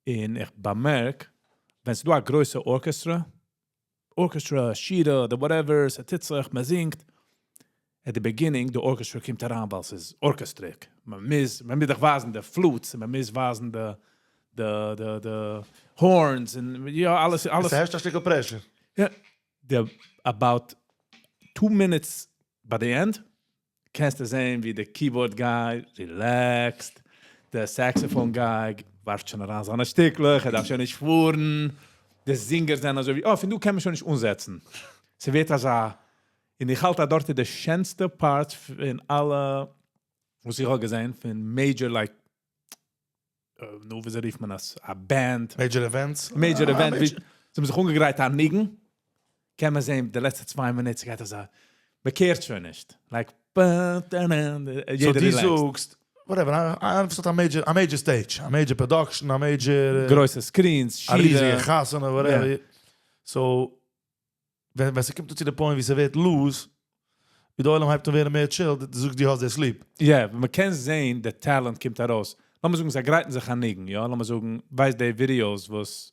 און איך באמערק, ווען ס'דא א גרויסע orchestra, orchestra, שירה, the whatever, ס'טוט זיך, מען זינגט. At the beginning, the orchestra קומט אריין, ווייל ס'איז ארקעסטריק. מען מוז דאך ווייזן די flutes, מען מוז ווייזן the horns, און יא, אלעס, אלעס. עס הערשט א שטיקל pressure. Yeah. The, about 2 minutes by the end, קענסטו זען, ווי the keyboard guy relaxed, the saxophone guy ווארפט שוין אריין זיינע שטיקלעך, ער דארף שוין נישט פארן. די singers זענען אזוי ווי, oh, פון דא קען מען שוין נישט אנזעצן. ס'ווערט אזא, און איך האלט אז דארט איז די שענסטע part פון אלע, וואס איך האב געזען, פון major, like, נו, ווי רופט מען דאס? א band. Major events. Major Ah, event. ווי, major. זיי האבן זיך אנגעגרייט א ניגון. קען מען זען, די לעצטע 2 מינוט, גייט אזא, מען קערט שוין נישט. Like, ba, da, da, da, So יעדער דו relaxed. זאגסט, whatever, א major stage, a major production, a major גרויסע screens, א ריזיגע שירה. חתונה, whatever. So, ווען ס'קומט צו די point, ווי ס'ווערט loose, ווי דער עולם הייבט אן ווערן מער chill, דו זאגסט, דו האסט דאס ליב. יא, מען קען זען, דער talent קומט ארויס. לאמיר זאגן, זיי גרייטן זיך א ניגון, יא? לאמיר זאגן, ווייסט די videos, וואס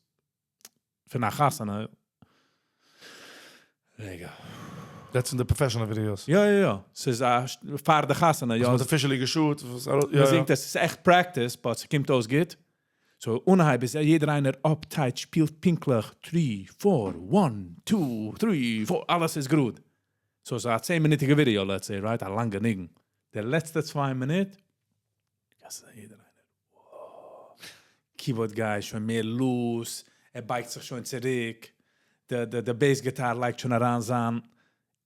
פון א חתונה. רגע. That's in the professional videos. יא. ס'איז א פאר די חתונה, יא. וואס מ'האט officially גע shoot, וואס מען זינגט, עס איז עכט practice, but ס'קומט אויס גוט. So, אנהייב איז יעדער איינער uptight, שפילט פינקטליך. 3, 4, 1, 2, 3, 4, אלעס איז גוט. So, ס'איז א 10-מינוטיגע video, let's say, right? א לאנגע ניגון. די לעצטע 2 מינוט, דאס איז יעדער איינער. Wow. Keyboard guy שוין מער loose, ער בייגט זיך שוין צוריק. The bass guitar לייגט שוין אריין זיין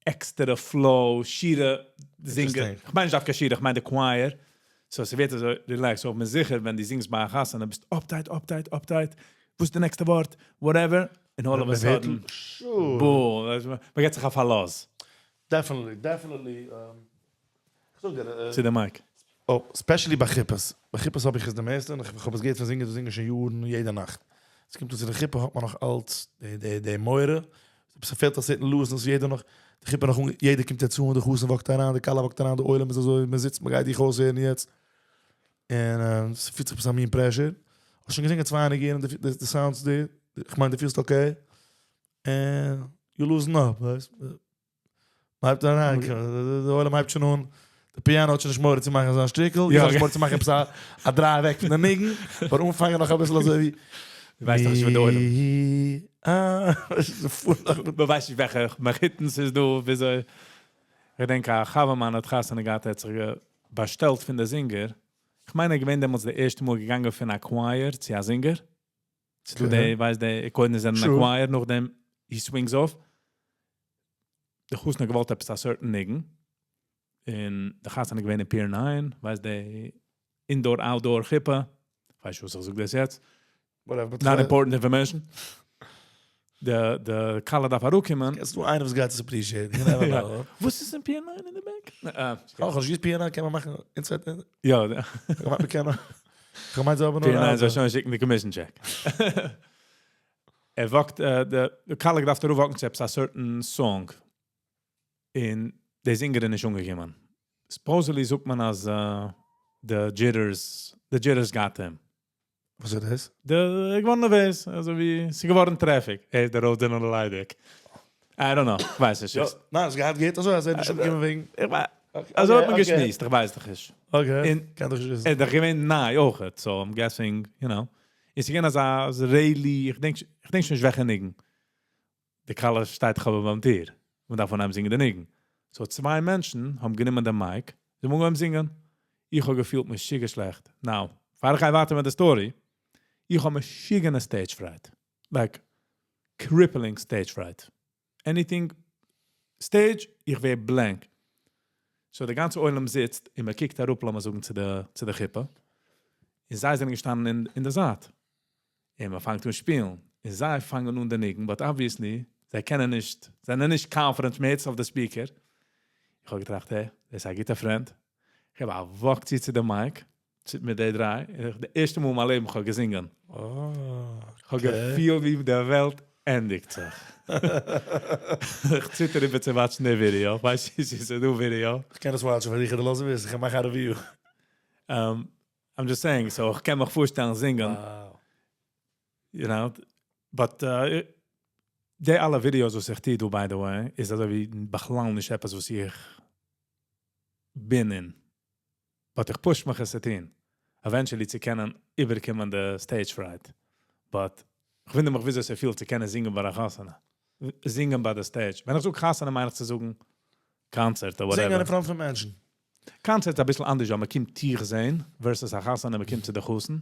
עקסטערע flow, שירה זינגען. Interesting. איך מיין נישט דווקא שירה, איך מיין די choir. So, ס'ווערט אזוי relaxed. So, איך בין זיכער, ווען דו זינגסט ביי א חתונה, ביסט uptight, uptight, uptight. וואס איז די נעקסטע ווארט? Whatever. און all of a sudden, boom, מען געט זיך א פארלאז. Definitely, definitely. איך זאג דיר. צו די mic. Oh, especially ביי חופות. ביי חופות האב איך עס די מערסטע, און איך האב עס געהערט פון זינגערס וואס זינגען שוין יארן יעדע נאכט. עס קומט אן צו די חופה האט מען נאך אלץ די די די מורא, עס פעלט א certain looseness, יעדער נאך, די חופה נאך אן, יעדער קומט יעצט אן, די חתן walk ט אריין, די כלה walk ט אריין, די עולם איז אזוי, מען זיצט, מען גייט דיך אויסהערן יעצט. און עס פילט זיך עפעס א מין pressure. האסט שוין געזינגען צוויי ניגונים, די sounds די, איך מיין דו פילסט okay, און you loosen up, ווייסט. מ'הייבט אן אריינקומען, די עולם הייבט שוין אן, די piano האט שוין נישט מורא צו מאכן זיין שטיקל, איך האב נישט מורא צו מאכן עפעס א דריי אוועק פון די ניגון, אבער אנפאנגען נאך אביסל אזוי ווי. ווייסט דאך נישט ווען די עולם. מ'ווייסט נישט וועלכע מחותן ס'איז דא, וויאזוי. כ'געדענק א חבר מיינער האט חתונה געהאט, ער האט זיך באשטעלט פון די זינגער, כ'מיין ער איז געווען דעמאלטס די ערשטע מאל געגאנגען פון א choir צו א זינגער, ס'דא די, ווייסט די, קודם זענען א choir, נאכדעם he swings off. די חתן האט געוואלט עפעס א certain ניגון, און די חתונה איז געווען אין Pier 9, ווייסט די indoor outdoor חופה, כ'ווייס נישט וואס איך זאג דאס יעצט, not important information, די די כלה דארף אראפקומען. ס'דא איינער וואס גייט עס appreciate ן, you never know. וואס איז אין Pier 9 אין די back? אויך נישט געוואוסט Pier 9 קען מען מאכן inside. יא. כ'מיין מ'קען. כ'מיין זיי האבן נאר. Pier 9 זאל שוין שיקן די commission check. ער walk ט, די כלה געדארפט אראפ walk ן צו עפעס א certain song, און די זינגער איז נישט אנגעקומען. Supposedly זאגט מען אז די jitters, די jitters got him. וואס איז דאס? די געווארן נערוועז, אזוי ווי ס'איז געווארן traffic, העי די roads זענען ליידיג. I don't know, כ'ווייס נישט. יא, ניין, האסט געהאט געהערט אזוי אז ער איז נישט אנגעקומען וועגן. אזוי האט מען געשמועסט, איך ווייס דאך נישט. Okay, קען דאך נישט וויסן. ער איז דאך געווען ניי אויכעט, so I'm guessing, you know. און ס'איז געווען אזא really, איך דענק שוין נישט וועלכע ניגון. די כלה שטייט דאך אבער ביים טיר, מען דארף אנהייבן זינגען די ניגון. So צוויי מענטשן האבן גענומען די mic, זיי האבן אנגעהויבן זינגען. איך האב געפילט משוגע שלעכט. Now, פאר איך גיי ווייטער מיט די story, איך האב משוגענע stage fright. Like, crippling stage fright. Anything stage, איך ווער blank. So די גאנצע עולם זיצט און מען קוקט אראפ לאמיר זאגן צו די צו די חופה, און זיי זענען געשטאנען אין אין די זייט, און מען פאנגט אן שפילן, און זיי פאנגען אן די ניגון, but obviously זיי קענען נישט, זענען נישט confident מער אויף די speaker. איך האב געטראכט, hey, דאס איז א גוטע friend, איך געב א walk צו צו די mic, מיט די דריי, די ערשטע מאל אין מיין לעבן איך האב געזינגען. איך האב געפילט ווי די וועלט ענדיגט זיך. איך ציטער איבער צו watch ן די ווידעא, איך ווייס נישט צו ס'איז דא ווידעא. איך קען עס watch ן פאר דיך, איך לאז וויסן, איך מאך א review. I'm just saying, so איך קען מיך פארשטעלן זינגען. You know, but די אלע ווידעאס וואס איך טוה דא by the way, איז אזוי ווי בכלל נישט עפעס וואס איך בין אין. But איך push מיך עס צו טון. Eventually צו קענען איבערקומען די stage fright. But איך וואונדער מיך וויאזוי ס'פילט צו קענען זינגען ביי א חתונה. זינגען ביי די stage. ווען איך זאג חתונה מיין איך צו זאגן קאנצערט אדער whatever. זינגען אין front פון מענטשן. קאנצערט איז אביסל אנדערש ווייל מ'קומט דיך זען, versus א חתונה מ'קומט צו די חתן.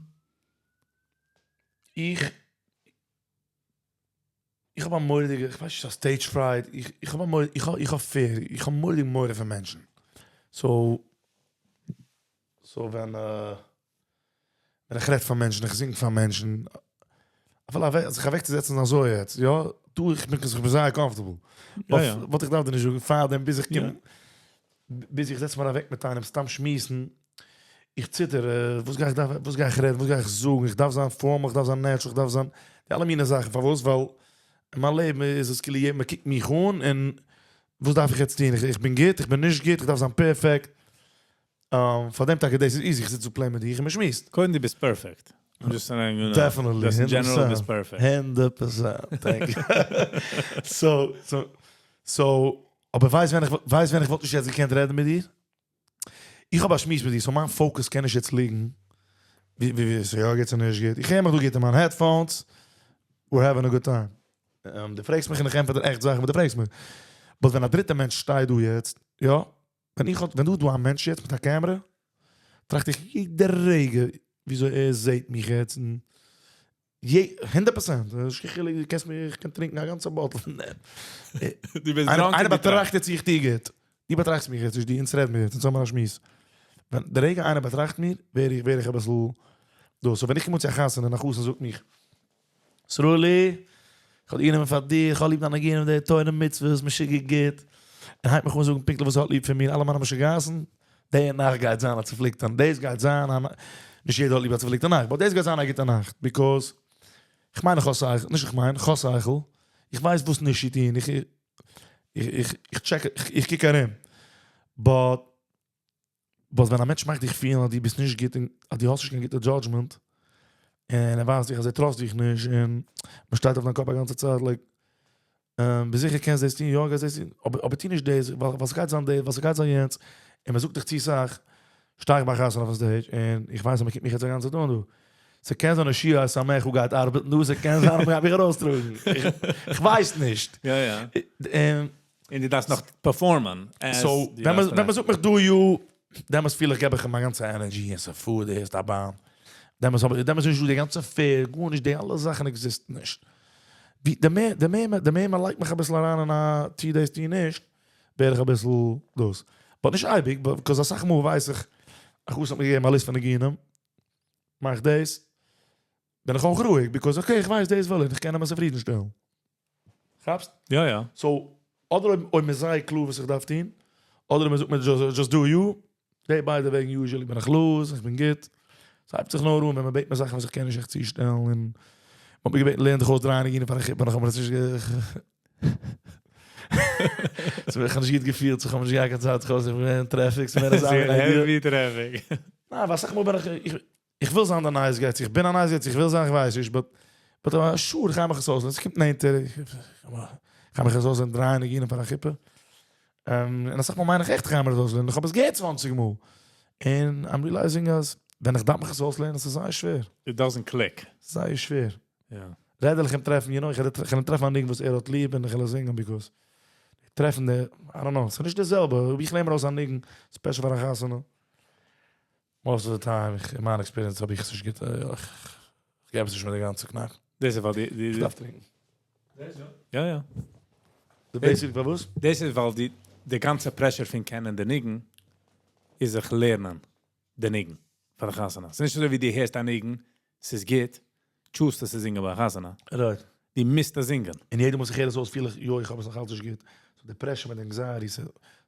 איך איך האב א מורא'דיגע, איך ווייס נישט א stage fright, איך איך האב א מורא, איך האב איך האב fear, איך האב מורא'דיג מורא פון מענטשן. So so ווען ווען איך רעד פאר מענטשן, איך זינג פאר מענטשן, אפילו זיך אוועקצוזעצן אזוי יעצט, יא, דא איך בין איך בין זייער comfortable. וואלט איך דארף דיר נישט זאגן פארדעם ביז איך קום, ביז איך זעץ מיר אוועק מיט איינעם סתם שמועסן, איך ציטער, וואס גיי איך דארף, וואס גיי איך רעדן, וואס גיי איך זאגן, איך דארף זיין formal, איך דארף זיין natural, איך דארף זיין, די אלע מיני זאכן, פארוואס? ווייל אין מיין לעבן איז עס כאילו יעדער, מען קוקט מיך אן, און וואס דארף איך יעצט טון, איך בין גוט, איך בין נישט גוט, איך דארף זיין perfect, פאר דעם טאקע דאס איז easy, איך זיץ דא plain מיט דיך און מען שמועסט. קודם דו ביסט perfect. I'm just saying, you know. Definitely. Just in general ביסט perfect. 100%. Thank you. So, so, so, אבער ווייסט ווען איך, ווייסט ווען איך וואלט נישט יעצט געקענט רעדן מיט דיר? איך האב א שמועס מיט דיר, so מיין focus קען נישט יעצט ליגן ווי ווי ס'איז יא גוט צו נישט גוט. איך הער מיך דא גוט אין מיין headphones, we're having a good time. דו פרעגסט מיך און איך ענטפער דיר עכט זאכן וואס דו פרעגסט מיך. But ווען א דריטע מענטש שטייט דא יעצט, יא, ווען איך האב, ווען דא איז דא א מענטש יעצט מיט א קעמרע, טראכט איך יעדע רגע וויאזוי ער זעט מיך יעצט, און 100%, נישט קיין חילוק, דו קענסט מיר, איך קען טרינקען א גאנצע bottle פון דעם. דו ביסט drunk און איינער באטראכט יעצט איך טו גוט. דו באטראכסט מיך יעצט, נישט דו, אונז רעדן מיר יעצט, אונז האבן מיר א שמועס. ווען די רגע איינער באטראכט מיר, ווער איך, ווער איך אביסל דאס. So ווען איך קום אן צו א חתונה און א חתן זאגט מיך, סרולי, איך האב דיר גענומען פאר דיר, איך האב ליב דיין ניגונים, די תורה ומצוות, משוגע גוט. ער הייבט מיך אן זאגן פונקטליך וואס ער האט ליב פון מיר, אלע מיינע משוגעת'ן, די נאכט גייט זיין א צופליקטע, דאס גייט זיין א, נישט יעדער האט ליב א צופליקטע נאכט, but דאס גייט זיין א גוטע נאכט, because איך מיין איך האב שכל, נישט איך מיין, איך האב שכל, איך ווייס וואס נישט צו טון, איך איך איך check, איך קוק ארום, but but ווען א מענטש מאכט דיך פילן אז דו ביסט נישט גוט און אז דו האסט נישט קיין גוטע judgment, און ער ווייזט דיך אז ער trust דיך נישט און מען שטייט אויף דיין קאפ א גאנצע צייט, like, ביסט זיכער קענסט דאס טון, יא גייסט דאס טון, אבער אבער טו נישט דאס, ווייל ווייל ס'גייט זיין דאס, ווייל ס'גייט זיין יענץ, און מען זאגט דיך צו סאך, שטיי איך ביי א חתונה אויפן stage, און איך ווייס אז מען קוקט מיך יעצט א גאנצע צייט אן דא. ס'קען זיין אז הושיעה את עמך גייט ארבעטן דא, ס'קען זיין אז מ'גייט מיך ארויסטראגן. איך ווייס נישט. יא יא. און דו דארפסט נאך perform ען. So, ווען מ'זאגט מיך do you, דעמאלטס פיל איך געב איך אים מיין גאנצע energy און ס'פארט די ערשטע באן. דעמאלטס האב איך, דעמאלטס איז נישטא די גאנצע fear, גארנישט, די אלע זאכן exist ן נישט. ווי די מער, די מער, די מער מ'לייגט מיך אביסל אריין אין א טו דאס טו נישט, ווער איך אביסל דאס. But נישט אייביג, because אסאך מאל ווייס איך, א חתן האט מיר געגעבן א list פון ניגונים, מאך דאס, בין איך אויך רואיג, because okay איך ווייס דאס וויל ער, איך קען אים עס צופרידנשטעלן. כאפסט? יא יא. So, אדער אויב אויב מ'איז זייער קלאר וואס איך דארף טון, אדער אויב מ'זאגט מיר just do you, די ביידע וועגן usually בין איך loose, איך בין גוט. ס'הייבט זיך נאר אן ווען מ'בעט מיר זאכן וואס איך קען נישט עכט צושטעלן, און מ'האט מיר געבעטן לערן דיך אויס דריי ניגונים פאר א חופה, נאך האב איך עס נישט איך האב נישט גוט געפילט, so כ'האב נישט געהאט קיין צייט זיך אויס, איך בין געווען אין traffic, ס'איז מער אזא מין idea. Heavy traffic. ניין, ווייל אסאך מאל בין איך, איך וויל זיין די nice guy, צו איך בין א nice guy, צו איך וויל זיין, איך ווייס נישט, but, but sure, איך גיי מיך עס אויסלערנען, ס'קומט נענטער, איך גיי מיך עס אויסלערנען דריי ניגונים פאר א חופה, און אסאך מאל מיין איך עכט איך גיי מיר עס אויסלערנען, איך האב עס געהערט 20 מאל, און I'm realizing אז ווען איך דארף מיך עס אויסלערנען, עס איז זייער שווער. It doesn't click. זייער שווער. יא. רעדעלעך אים טרעפן, you know, איך וועל אים טרעפן א ניגון וואס ער האט ליב און איך וועל עס זינגען because טרעפן די, I don't know, ס'איז נישט די זעלבע, אויב איך נעם ארויס א ניגון special פאר א חתונה, most of the time, איך, אין מיין experience האב איך עס נישט גוט, איך געב עס נישט מיט די גאנצע קנאק. דאס איז ווייל די, איך דארף טרינקען. יא יא. די basic פארוואס? דאס איז ווייל די, די גאנצע pressure פון קענען די ניגון איז זיך לערנען די ניגון פאר די חתונה. ס'איז נישט אזוי ווי דו הערסט א ניגון, ס'איז גוט, choose עס צו זינגען ביי א חתונה. Right. דו מוזט עס זינגען. און יעדע מאל איך הער עס אויס פיל איך, יו, איך האב עס נאך אלץ נישט גוט. So די pressure מיט די anxiety,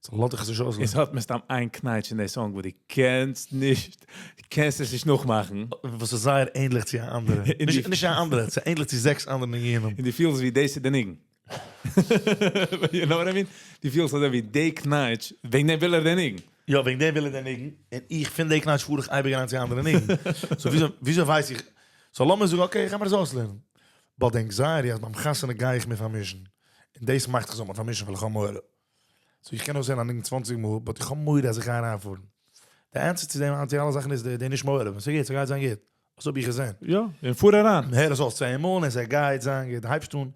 ס'לאזט דיך עס נישט אויסלערנען. עס האט מסתם איין קנייטש אין די song, וואו דו קענסט נישט, קענסט עס נישט נאכמאכן. וואס איז זייער ענליך צו א אנדערע. נישט, נישט א אנדערע, ס'איז ענליך צו זעקס אנדערע ניגונים. און דו פילסט ווי דאס איז די ניגון. You know what I mean? דו פילסט אזוי ווי די קנייטש, וועגן דעם וויל ער די ניגון. יא, וועגן דעם וויל ער די ניגון, און איך פון די קנייטש פאר איך אייביג אריין צו אנדערע ניגון. So וויאזוי, וויאזוי ווייס איך? So לאמיר זאגן, okay, איך גיי מיר עס אויסלערנען. But די anxiety אז ביים חתונה גיי איך מיר פארמישן. און דאס מאכט איך זאל מיר פארמישן ווייל איך האב מורא. So איך קען אויסהערן א ניגון 20 מאל, but איך האב מורא אז איך גיי אריינפארן. די answer צו דעם, צו אלע זאכן איז די, די נישט מורא. ווען ס'גייט, ס'גייט זיין גוט. אזוי האב איך געזען. יא, און פאר אריין. הער עס אויס 10 מאל און ס'גייט זיין גוט. הייבסט אן,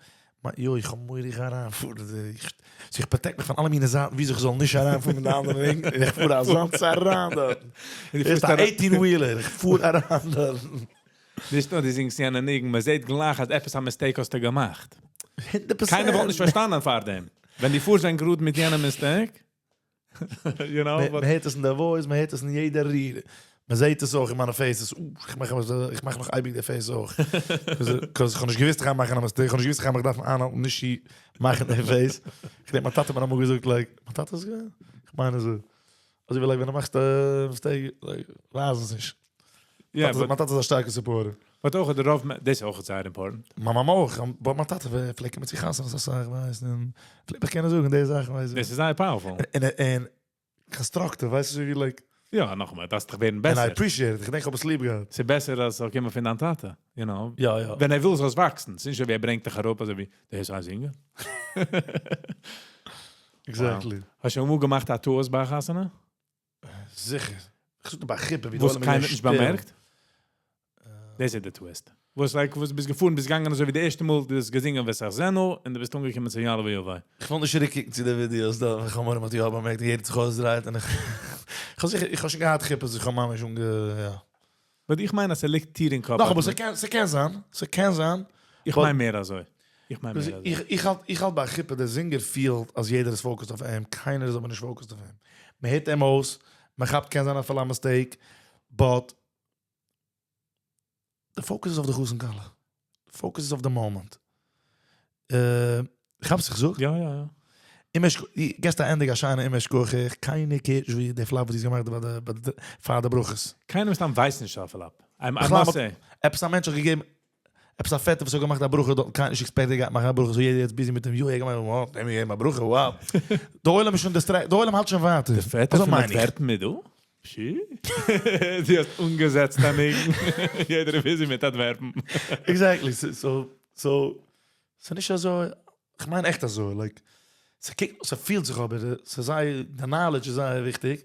יו, איך האב מורא איך גיי אריינפארן. איך, so איך protect מיך פון אלע מיני זייטן, וויאזוי איך זאל נישט אריינפארן מיט די אנדערע ניגון. און איך פאר אזאנס אריין דארט. און דו איז פארסט א אריין. 18 wheeler, איך פאר אריין דארט. נישט נאר דו זינגסט יענע ניגון, מען זעט גלייך אז עפעס א mistake האסטו געמאכט. 100%. קיינער וואלט נישט פארשטאנען פאר דעם. ווען דו פארסט ווען גראד מיט יענעם mistake, you know, מען הערט עס אין דער voice, מען הערט עס אין יעדער ריר. מען זעט עס אויך אין מיינע faces. איך מאך איך מאך נאך אייביג די face אויך. Because איך האב נישט געוואוסט איך גיי מאכן א mistake, איך האב נישט געוואוסט איך גיי מיך דארפן איינהאלטן נישט צו מאכן די face. איך דענק מיין טאטע האט מיר אמאל געזאגט, like, מיין טאטע איז געווען? איך מיין אזוי. אזוי ווי like ווען דו מאכסט א mistake, like, ווייז עס נישט. Yeah, מיין טאטע איז א שטארקע supporter. But אויך דער רוב, דאס איז אויך זייער important. מיין מאמע אויך, but מיין טאטע פלעגט קומען צו חתונות אסאך, ווייסט, און פלעגט מיך קענען זאגן די זאכן, ווייסט. דאס איז זייער powerful. און, און constructive, ווייסט אזוי ווי like. יא, נאכאמאל, דאס דאך ווערן בעסער. And I appreciate it, איך דענק איך האב עס ליב געהאט. ס'איז בעסער אז ס'זאל קומען פון דיין טאטע, you know. יא, יא. ווען ער וויל זאלסט וואקסן, ס'איז נישט ווי ער ברענגט דיך אראפ, אזוי ווי, דער איז א זינגער. Exactly. האסט שוין אמאל געמאכט א טעות ביי א חתונה? זיכער. איך זאג דיר ביי חופה, ווי די וואס עולם איז קיינער האט געווען נישט שטיל. באמערקט? דאס איז די twist. וואס like, וואס ביסט געפארן, ביסט געגאנגען אזוי ווי די ערשטע מאל, דו האסט געזינגען ותחזינה, און דו ביסט אנגעקומען צו יעלה ויבוא. איך וויל נישט צוריקקוקן צו די videos דא, איך האב מורא מ'האט יא באמערקט און יעדער האט זיך אויסגעדרייט און איך איך האב זיכער, איך האב שוין געהאט חופות, איך האב ממש אנגע, יא. But איך מיין אז ס'ליגט דיר אין קאפ. נאך, אבער ס'קען, ס'קען זיין, ס'קען זיין. איך מיין מער אזוי. איך מיין מער אזוי. איך, איך האלט, איך האלט ביי חופה, דער זינגער פילט אז יעדער איז focused אויף אים, קיינער איז אבער נישט focused אויף אים. מ'הערט אים אויס, מ'כאפט קען זיין אפילו א mistake, but די focus איז אויף די חתן כלה. די focus איז אויף די moment. כאפסט איך זאג? יא יא יא. אם אשכ, געסט א ענדיג א שיינע אם אשכחך, קיינער קערט נישט ווי די flop וואס דו האסט געמאכט ביי די ביי די פאר די ברכות. קיינער מסתם ווייסט נישט א flop. I must say. עפעס א מענטש האט געגעבן, עפעס א פעטער וואס האט געמאכט א ברכה דארט, קיינער נישט expect ער גייט מאכן א ברכה, so יעדער יעצט busy מיט אים, יוי ער האט געמאכט, wow, האט ער מיר געגעבן א ברכה, wow. די עולם איז שוין distracted, די עולם האלט שוין ווייטער. די פעטער פון אנטווערפן איז דא? פשי. דו האסט אנגעזעצט א ניגון. יעדער איז busy מיט אנטווערפן. Exactly, so, so, ס'נישט אזוי, כ'מיין עכט אזוי, like, ס'קוקט, ס'פילט זיך אבער, ס'איז זייער, די knowledge איז זייער וויכטיג,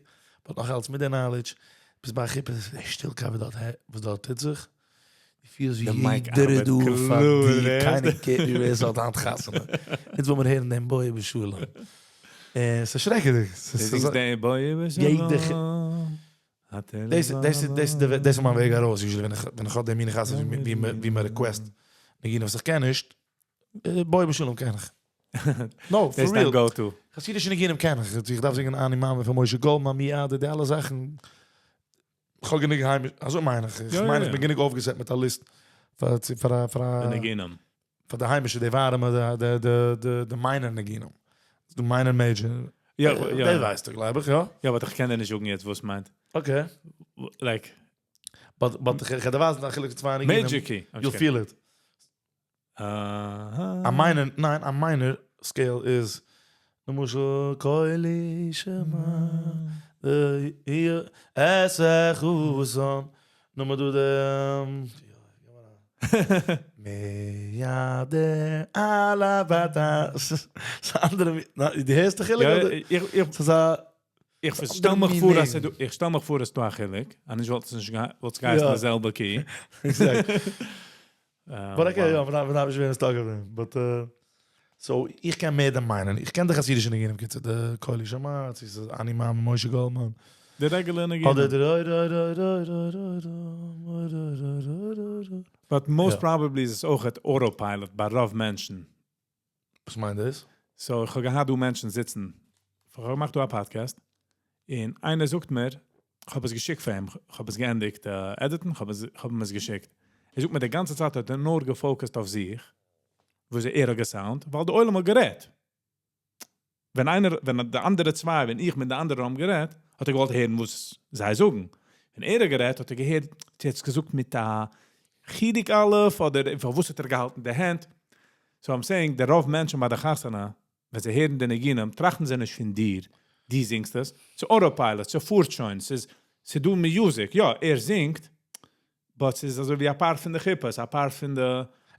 but נאך אלץ מיט די knowledge, ביסט ביי א חופה, די שטילקייט וואס דארט וואס דארט טוט זיך, דו פילסט ווי יעדער איז דא פאר דיר, קיינער קערט נישט ווער ס'האט היינט חתונה, אונז וויל מיר הערן דעם בואי בשלום, און ס'איז שרעקעדיג, ס'איז דעם בואי בשלום. דאס איז מיין וועג ארויס, usually ווען איך האב די מינע חתונה ווי מען request ניגונים וואס איך קען נישט, בואי בשלום קען איך. No, for real. חסידישע ניגונים קען איך. איך דארף זינגען אני מאמין פון משה גאלדמאן, מי אדה, די אלע זאכן. איך האב גענוג היימיש, אזוי מיין איך. איך מיין איך בין גענוג אויפגעסעט מיט א list פאר פאר פאר ניגונים. פאר די היימישע, די ווארעמע, די די די די minor ניגונים. ס'דא minor major. יא, יא. דאס ווייסטו גלייב איך, יא? יא, but איך קען דיר נישט זאגן יעצט וואס מיינט. Okay. Like. But but איך וועל דיר ווייזן א חילוק פון צוויי ניגונים. Major key. You'll feel it. א minor, ניין, א minor scale איז למשל קולי שמע את החתן, נאכדעם דא די מיד על הבתה, ס'איז אנדערע, דו הערסט די חילוק אדער? איך ס'איז א איך שטעל מיך פאר אז איך שטעל מיך פאר אז ס'דא א חילוק, אז נישט וואלט עס נישט וואלט עס געהייסן די זעלבע key. Exactly. But okay, יא, מ'דארף נישט ווערן stuck אויף דעם. But so, איך קען מער די minor, איך קען די חסידישע ניגונים, קיצור, די קולי שמע, צו ס'איז אני מאמין משה גאלדמאן. די regular ניגונים. אדער די רוי רוי רוי רוי רוי רוי רוי רוי רוי רוי רוי. But most probably איז עס אויכעט autopilot ביי רוב מענטשן. וואס מיינט דאס? So איך האב געהאט דא מענטשן זיצן, איך האב געמאכט דא א פאדקעסט, און איינער זאגט מיר, איך האב עס געשיקט פאר אים, איך האב עס געענדיגט edit ן, איך האב אים עס געשיקט, ער זאגט מיר די גאנצע צייט האט ער נאר גע focus ט אויף זיך, וואס ער האט גע sound ט, ווייל די עולם האט גערעדט. ווען איינער, ווען די אנדערע צוויי, ווען איך מיט די אנדערע האבן גערעדט, האט ער געוואלט הערן וואס זיי זאגן. ווען ער האט גערעדט האט ער געהערט צו ער האט עס געזאגט מיט א חיריק אלף אדער פארוואס האט ער געהאלטן די הענט. So I'm saying, די רוב מענטשן ביי די חתונה, ווען זיי הערן די ניגונים, טראכטן זיי נישט פון דיר, דו זינגסט עס, ס'איז autopilot, ס'פארט שוין, ס'איז ס'דא music, יא, ער זינגט, but ס'איז אזוי ווי א part פון די חופה, ס'איז א part פון די.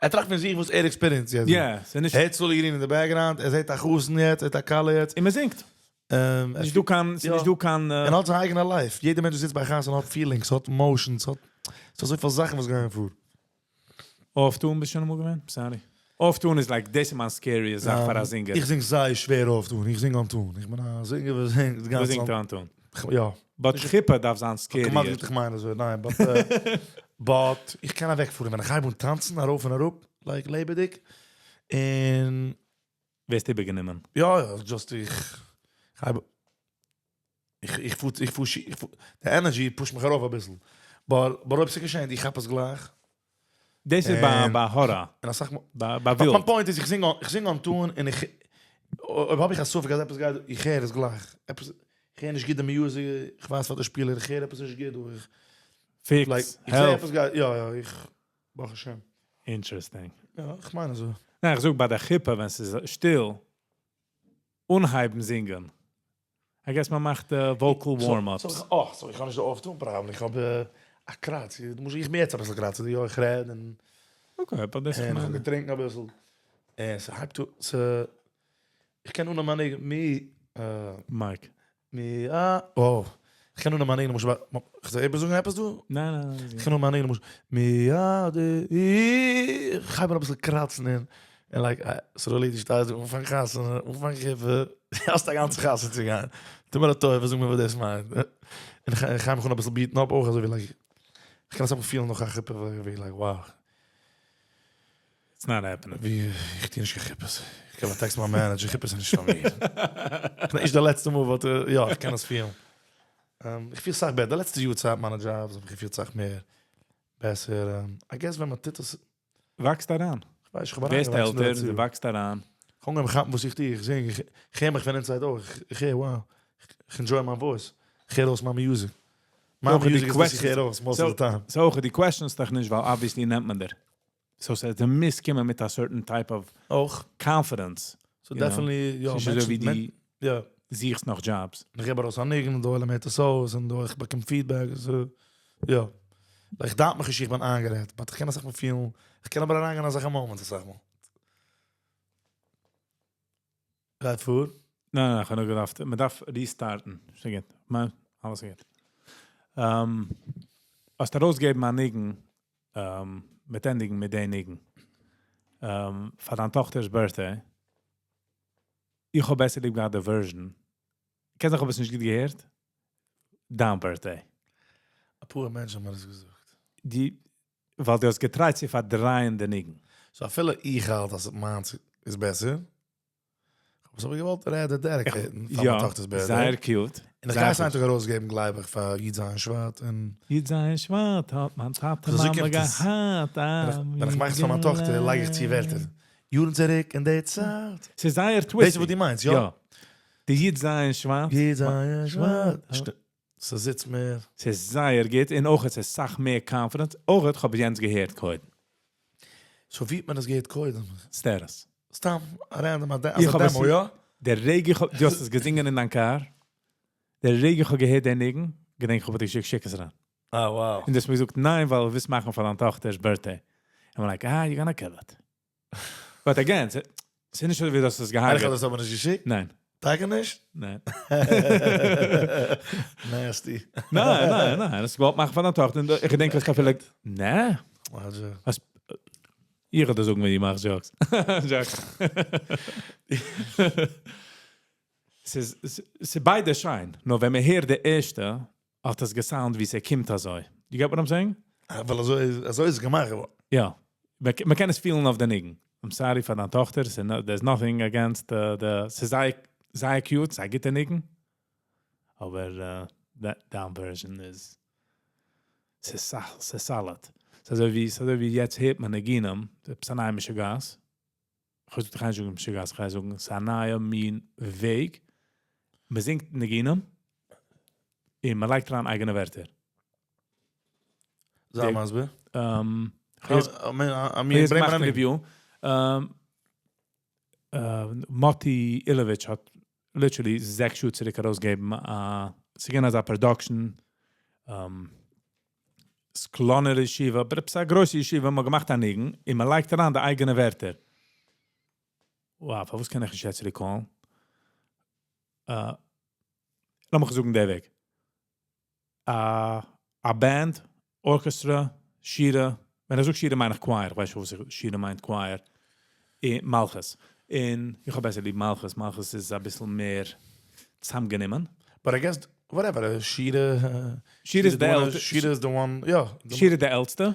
ער טראכט פון זיך וואס ער experience יעצט. יא, ס'איז נישט. הערט צאלי גרין אין די background, ער זעט א חתן יעצט, ער זעט א כלה יעצט. און מ'זינגט. נישט דא קיין, ס'איז נישט דא קיין. און האט זיין אייגענע life. יעדער מענטש וואס זיצט ביי א חתונה האט feelings, האט emotions, האט, ס'איז אזויפיל זאכן וואס גייען פאר. Off tune ביסט שוין אמאל געווען? Sorry. Off tune איז like, דאס איז מיין scary זאך פאר א זינגער. איך זינג זייער שווער off tune, איך זינג on tune. איך בין א זינגער וואס זינגט גאנץ וואס זינגט on tune? יא. But חופה דארף זיין scary. כמעט ווי איך מיין אזוי, ניין, but but איך קען אוועקפארן ווען איך הייב אן טאנצן ארויף און אראפ, like לעבעדיג, און. ווערסט איבערגענומען. יא יא, just איך הייב איך איך פאר איך פאר איך פאר די energy push ט מיך ארויף אביסל, but but אויב ס'געשענט איך כאפ עס גלייך. דאס איז ביי ביי הארא. און אסאך מאל. ביי ביי ווילד. מיין point איז איך זינג איך זינג on tune און איך אויב האב איך א ספק אז עפעס גייט איך הער עס גלייך עפעס איך הער נישט גוט די music איך ווייס פאר די שפילער איך הער עפעס נישט גוט דא איך Fix, איך זעה עפעס גייט יא יא איך ברוך השם. Interesting. יא איך מיין אזוי. ניין איך זאג ביי די חופה ווען ס'איז שטיל אנהייבן זינגען. I guess מען מאכט vocal warm-ups. אה, so איך האב נישט די off tune פראבלעם, איך האב א קראץ, למשל איך בין יעצט אביסל קראצעדיג, יא איך רעד און Okay, but דאס און איך האב געטרינקן אביסל, און ס'הייבט אן, ס' איך קען אנהייבן מיין ניגון מי Mic. מי א oh, איך קען אנהייבן מיין ניגון למשל ביי, כ'זאל איבערזאגן עפעס דא? ניין ניין ניין. איך קען אנהייבן מיין ניגון למשל מי א ד אי, איך הייב אן אביסל קראצן און און like סרולי דו שטייסט דא אנפאנג חתונה, אנפאנג חופה, האסט א גאנצע חתונה צו גיין, טו מיר א טובה זאג מיר וואס דאס מיינט, און איך הייב מיך אן אביסל beat ן up אויך אזוי ווי like, איך קען עס אבער פילן נאך א חופה ווי like wow. It's not happening. ווי איך טו נישט קיין חופות, איך געב א טעקסט מיין manager חופות איז נישט פאר מיר. נישט די לעצטע מאל but יא איך קען עס פילן. איך פיל סאך בעסער, די לעצטע יאר צייט מיינע jobs האב איך געפילט סאך מער בעסער, I guess ווען מען טוט עס. וואקסט אריין. כ'ווייס, איך האב ווערסט אריינגעוואקסן עלטער, דערצו. דו וואקסט אריין. כ'האב אנגעהויבן כאפן וואס איך טו, איך זינג, איך הער מיך פון inside אויך, איך הער, wow, איך enjoy מיין voice, איך הער אויס מיין music. מיין אויך די music איז וואס איך questions. הער אויס most of the time. So אויך די questions דיך נישט, ווייל obviously נעמט מען דיר. So ס'איז דו מוזט קומען מיט א certain type of אויך. confidence. So You know? definitely, יא, ס'איז אזוי ווי מענטשן, די יא. זוכסט נאך jobs. איך געב ארויס א ניגון, דא אלע הערט עס אויס, און דא איך באקום feedback, so, יא. איך דארף מיך נישט, איך בין איינגערעדט, but איך קען אסאך מאל פילן, איך קען אבער אריינגיין אין אזעלכע moments אסאך מאל. גייט פאר? ניין, ניין, איך האב נאר געדארפט, מען דארף restart ן. שוין גוט. מיין, אלעס גוט. האסט ארויסגעגעבן א ניגון, מיט ענדיגן מיט די ניגון. פאר דיין טאכטער'ס birthday. איך האב בעסער ליב געהאט די version. קען זיין, איך האב עס נישט גוט געהערט. דיין birthday. א פאר מענטשן האבן מיר דאס געזאגט. די, ווייל דו האסט גע try ט צו פארדרייען די ניגון. So אפילו איך האלט, אז מיינס איז בעסער. וואס האב איך געוואלט רעדן dedicate ן פאר מיין טאכטער'ס birthday. זייער cute. און איך גיי עס איין טאג ארויסגעבן, גלייב איך, פאר י"ז שבט. און י"ז שבט האט מיין טאטע אזוי מאמע קומט עס. געהאט. ווען איך מאך עס פאר מיין טאכטער, לייג איך צו ווערטער. יארן צוריק אין די צייט. ס'איז זייער twisty. דאס איז וואס דו מיינסט, יא? יא. די י"ז שבט. י"ז שבט. ס'זיצט מער. ס'איז זייער גוט. און אויך עס איז סאך מער confidence. אויך איך האב יענץ געהערט קודם. So ווי האט מען עס געהערט קודם? Status. סתם, א random, א איך האב demo, עס- יא? דער רגע, איך האב, דו האסט עס געזינגען אין דיין car. דער רגע איך האב געהערט דעם ניגון, געדענק איך האב דיר געשיקט, שיק עס אריין. Ah, wow. און דו האסט מיר געזאגט, ניין, ווייל ווילסט מאכן פאר דיין טאכטער'ס birthday. I'm like, ah, you're gonna kill it. But again, ס'איז נישט אזוי ווי דו האסט עס איך געהארגעט. האב דאס אבער נישט געשיקט? ניין. טאקע נישט? ניין. Nasty. ניין, ניין, ניין. דאס געוואלט מאכן פאר דיין טאכטער. און איך געדענק, איך האב פילייכט, נע. Also. וואס? איך וועל דאס זאגן, ווען דו מאכסט jokes. Jokes. ס'איז, ס'איז ביידע שיין. נאר ווען מען הערט די ערשטע, האט עס גע sound ווי ס'קומט אזוי. You get what I'm saying? אה, ווייל אזוי איז עס געמאכט געווארן. יא. מען קען עס פילן אויף די ניגון. I'm sorry פאר דיין טאכטער. ס'איז no, there's nothing against the, ס'איז זייער, זייער cute, זייער גוטע ניגון. אבער that down version איז ס'איז solid. ס'איז אזוי ווי, ס'איז אזוי ווי יעצט הערט מען ניגונים, ס'איז א נייע משוגעת. איך וויל נישט זאגן משוגעת, איך גיי זאגן, ס'איז א נייע מין וועג. מען זינגט ניגונים און מען לייגט אריין אייגענע ווערטער. זיי מסביר. איך I mean, I mean, יעצט ברענג מאכט מיר א review. מאטי אילאוויטש האט literally 6 יאר צוריק ארויסגעגעבן, ס'איז געווען אזא production, סקולענער ישיבה, אבער עפעס א גרויסע ישיבה, מ'האט געמאכט א ניגון, און מען לייגט אריין די אייגענע ווערטער. Wow, פארוואס קען איך נישט יעצט recall ן? לאמיך זאגן דער וועג. א band, orchestra, שירה, ווען איך זאג שירה מיין איך choir, איך ווייס נישט וואס שירה מיינט choir, אין מלכות. און איך האב בעסער ליב מלכות, מלכות איז א ביסל מער צוזאמגענומען. But I guess, whatever, שירה, שירה איז the די one- עלטסטע. שירה איז the one, יא. שירה איז די עלטסטע,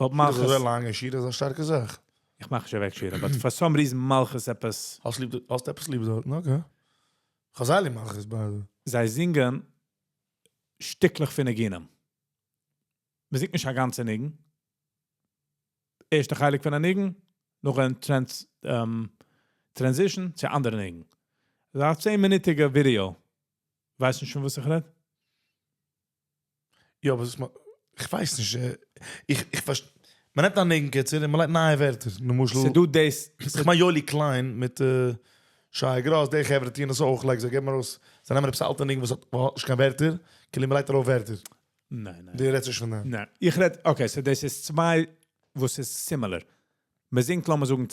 but שירה איז מלכות זייער לאנג, שירה איז א שטארקע זאך. איך מאך שוין אוועק שירה, but for some reason מלכות עפעס. האסט ליב, האסט עפעס ליב דארט, okay. איך האב ליב מלכות ביידע. זיי זינגען שטיקלעך פון ניגונים. מען זינגט נישט א גאנצע ניגון. ערשטע חלק פון א ניגון, נאך א transition צו אנדערע ניגון. דאס איז א 10-מינוטיגע ווידעא. ווייסט נישט שוין וואס איך רעד? יא, אבער איך ווייס נישט, איך מען נעמט א ניגון, קיצור, און מען לייגט נייע ווערטער. למשל, ס'איז דא דאס, איך מיין יואלי קליין מיט שי גראס, די חברה טוען דאס אויך, like, זיי געבן ארויס, זיי נעמען עפעס אלטע ניגון, וואס האט נישט קיין ווערטער, כאילו מען לייגט ארויף ווערטער. ניין, ניין. דו רעדסט נישט פון דעם. ניין, איך רעד, okay, so דאס איז צוויי, וואס איז similar. מען זינגט, לאמיר זאגן,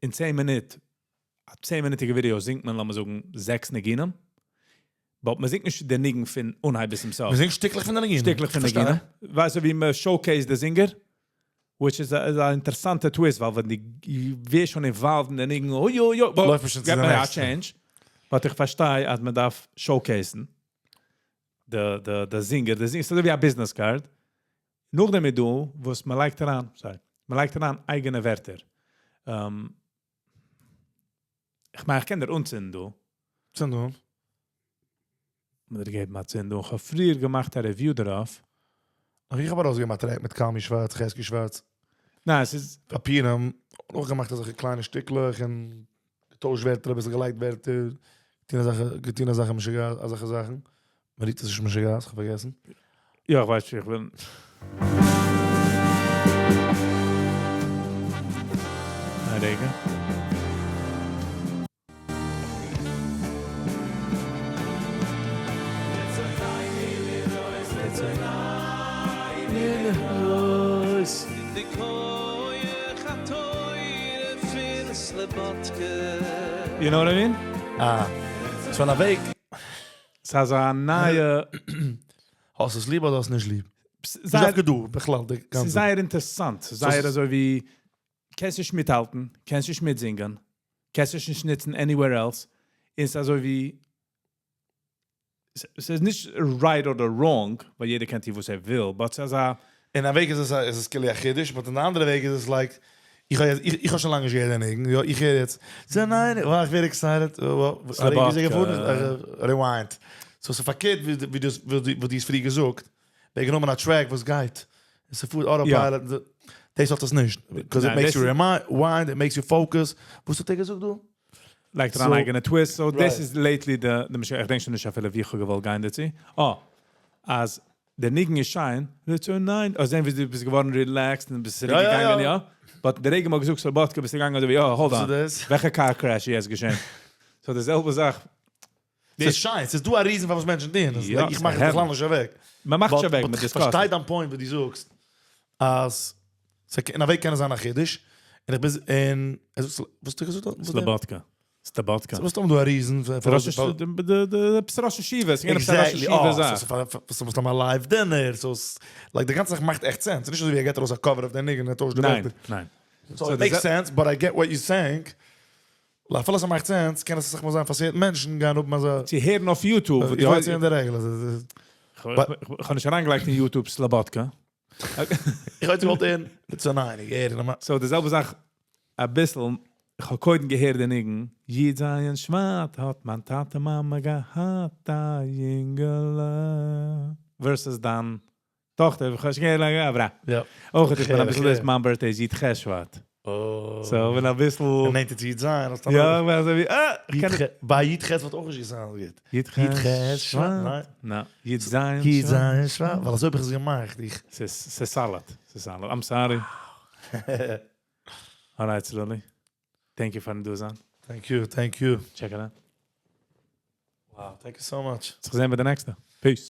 אין 10 מינוט, א 10-מינוטיגע ווידעא זינגט מען, לאמיר זאגן, 6 ניגונים. But מען זינגט נישט די ניגון פון אנהייב ביז צום סוף. מען זינגט שטיקלעך פון די ניגונים. שטיקלעך פון די פארשטיי. ניגונים. ווייסט דו, ווי מען showcase די זינגער? Which is א אינטערעסאנטע twist, ווייל ווען די ווערסט שוין involved אין די ניגון, אוי, אוי, אוי, לויפט מען שוין צו געבט די מען א נעקסטע. change. But איך פארשטיי, אז מען דארף showcase ן די זינגער, די זינגער, ס'איז ווי א business card. נאכדעם איז דא, וואס מען לייגט אריין, sorry, מען לייגט אריין אייגענע ווערטער. איך מיין, איך קען דיר אנצינדן, דו. צינד אן. מיר געבן א צינד אן. איך האב פריער געמאכט א review דערויף. אבער איך האב ארויסגעגעבן א track מיט קאמי שווארץ, חזקי שווארץ. ניין, עס איז פאפירן. אויך געמאכט אזעלכע קליינע שטיקלעך און געטוישט ווערטער, אביסל געלייגט ווערטער, געטון אזעלכע, געטון אזעלכע משוגע, אזעלכע זאכן. מען רופט עס נישט משוגעת, כ'האב פארגעסן. יא, איך ווייס, איך וויל. א רגע. You know what I mean? אה. ס'איז א וועג. ס'איז א נייע... האסט עס ליב אדער האסט נישט ליב? זייער דא, בכלל די גאנצע. ס'איז זייער אינטערעסאנט. ס'איז זייער אזוי ווי קענסט נישט מיטהאלטן, קענסט נישט מיטזינגען, קענסט עס נישט ניצן anywhere else. איז אזוי ווי ס'איז נישט right אדער wrong, ווייל יעדער קען טון וואס ער וויל, but ס'איז א... אין א וועג איז עס א איז עס כאילו א חידוש, but אין די אנדערע וועג איז עס like, איך האב יעצט, איך האב שוין לאנג נישט געהערט די ניגון, יא איך הער יעצט, ס'איז ניין, וואו איך ווער excited, rewind. So ס'איז פארקערט ווי ווי דו ווי דו האסט פריער געזאגט, ווער גענומען א track וואס גייט, און ס'פארט autopilot, דאס האט עס נישט, because it makes you rewind, it makes you focus, וואס האט ער געזאגט דא? לייגט אריין אייגענע twist, so דאס איז lately די די משל, איך דענק שוין נישט אפילו ווי איך האב געוואלט גיין דערצו, אה, אז דער ניגון איז שיין, ניין, אה זען ווי דו ביסט געווארן relaxed און ביסט צוריק געגאנגען, יא, but די רגע מ'האט געזאגט סלאבאדקע ביסטו געגאנגען אזוי ווי אה hold on, וועלכע car crash איז יעצט געשען? So די זעלבע זאך. ס'איז שיין, ס'איז דא א reason פארוואס מענטשן טוען עס, איך מאך עס בכלל נישט אוועק. מ'מאכט נישט אוועק, but מ'דיסקאסט. כ'פארשטיי דיין point וואס דו זאגסט, אז אין א וועג קען עס זיין א חידוש, און איך ביז און וואס האסטו געזאגט? סלאבאדקע. סלאבאדקע. ס'מוז האבן דא א reason פארוואס. עפעס ראש ישיבה, ס'געווען עפעס א ראש ישיבה זאך. Exactly, ס'איז מסתם א live dinner, ס'איז like די גאנצע זאך מאכט עכט sense, ס'איז נישט אזוי ווי ער געט ארויס א cover אויף די ניגון און ער טוישט די ווערטער. ניין, ניין. So it makes sense, but I get what you saying. אפילו ס'מאכט sense, קען עס אסאך מאל זיין פאר certain מענטשן גייען האבן אזא. צו הערן אויף YouTube. איך ווייס אין די רעגל אז. איך האב נישט אריינגעלייגט אין YouTube סלאבאדקע. איך האב געוואלט הערן רצונינו, געהערט נאר. So די זעלבע זאך אביסל, איך האב קודם געהערט די ניגון, י ז שבט האט מיין טאטע מאמע געהאט א יונגעלע, versus דיין טאכטער, איך האב שוין געהערט לאנג, אבער אויך איך בין אביסל דאס, מיין birthday איז י ח שבט. So איך בין אביסל. און נענטער צו י ז האסטו יא, איך בין אזוי ווי אה! איך קען נישט. ביי י ח וואלט אויך נישט געסאונדט גוט. י ח שבט? ניין. י ז שבט? י ז שבט? ווייל אזוי האב איך עס געמאכט. איך. ס'איז ס'איז solid. ס'איז solid. I'm sorry. Alright סרולי. Thank you פארן דא זיין. Thank you, thank you. Check it out. Wow, thank you so much. זיך זען ביי די נעקסטע. Peace.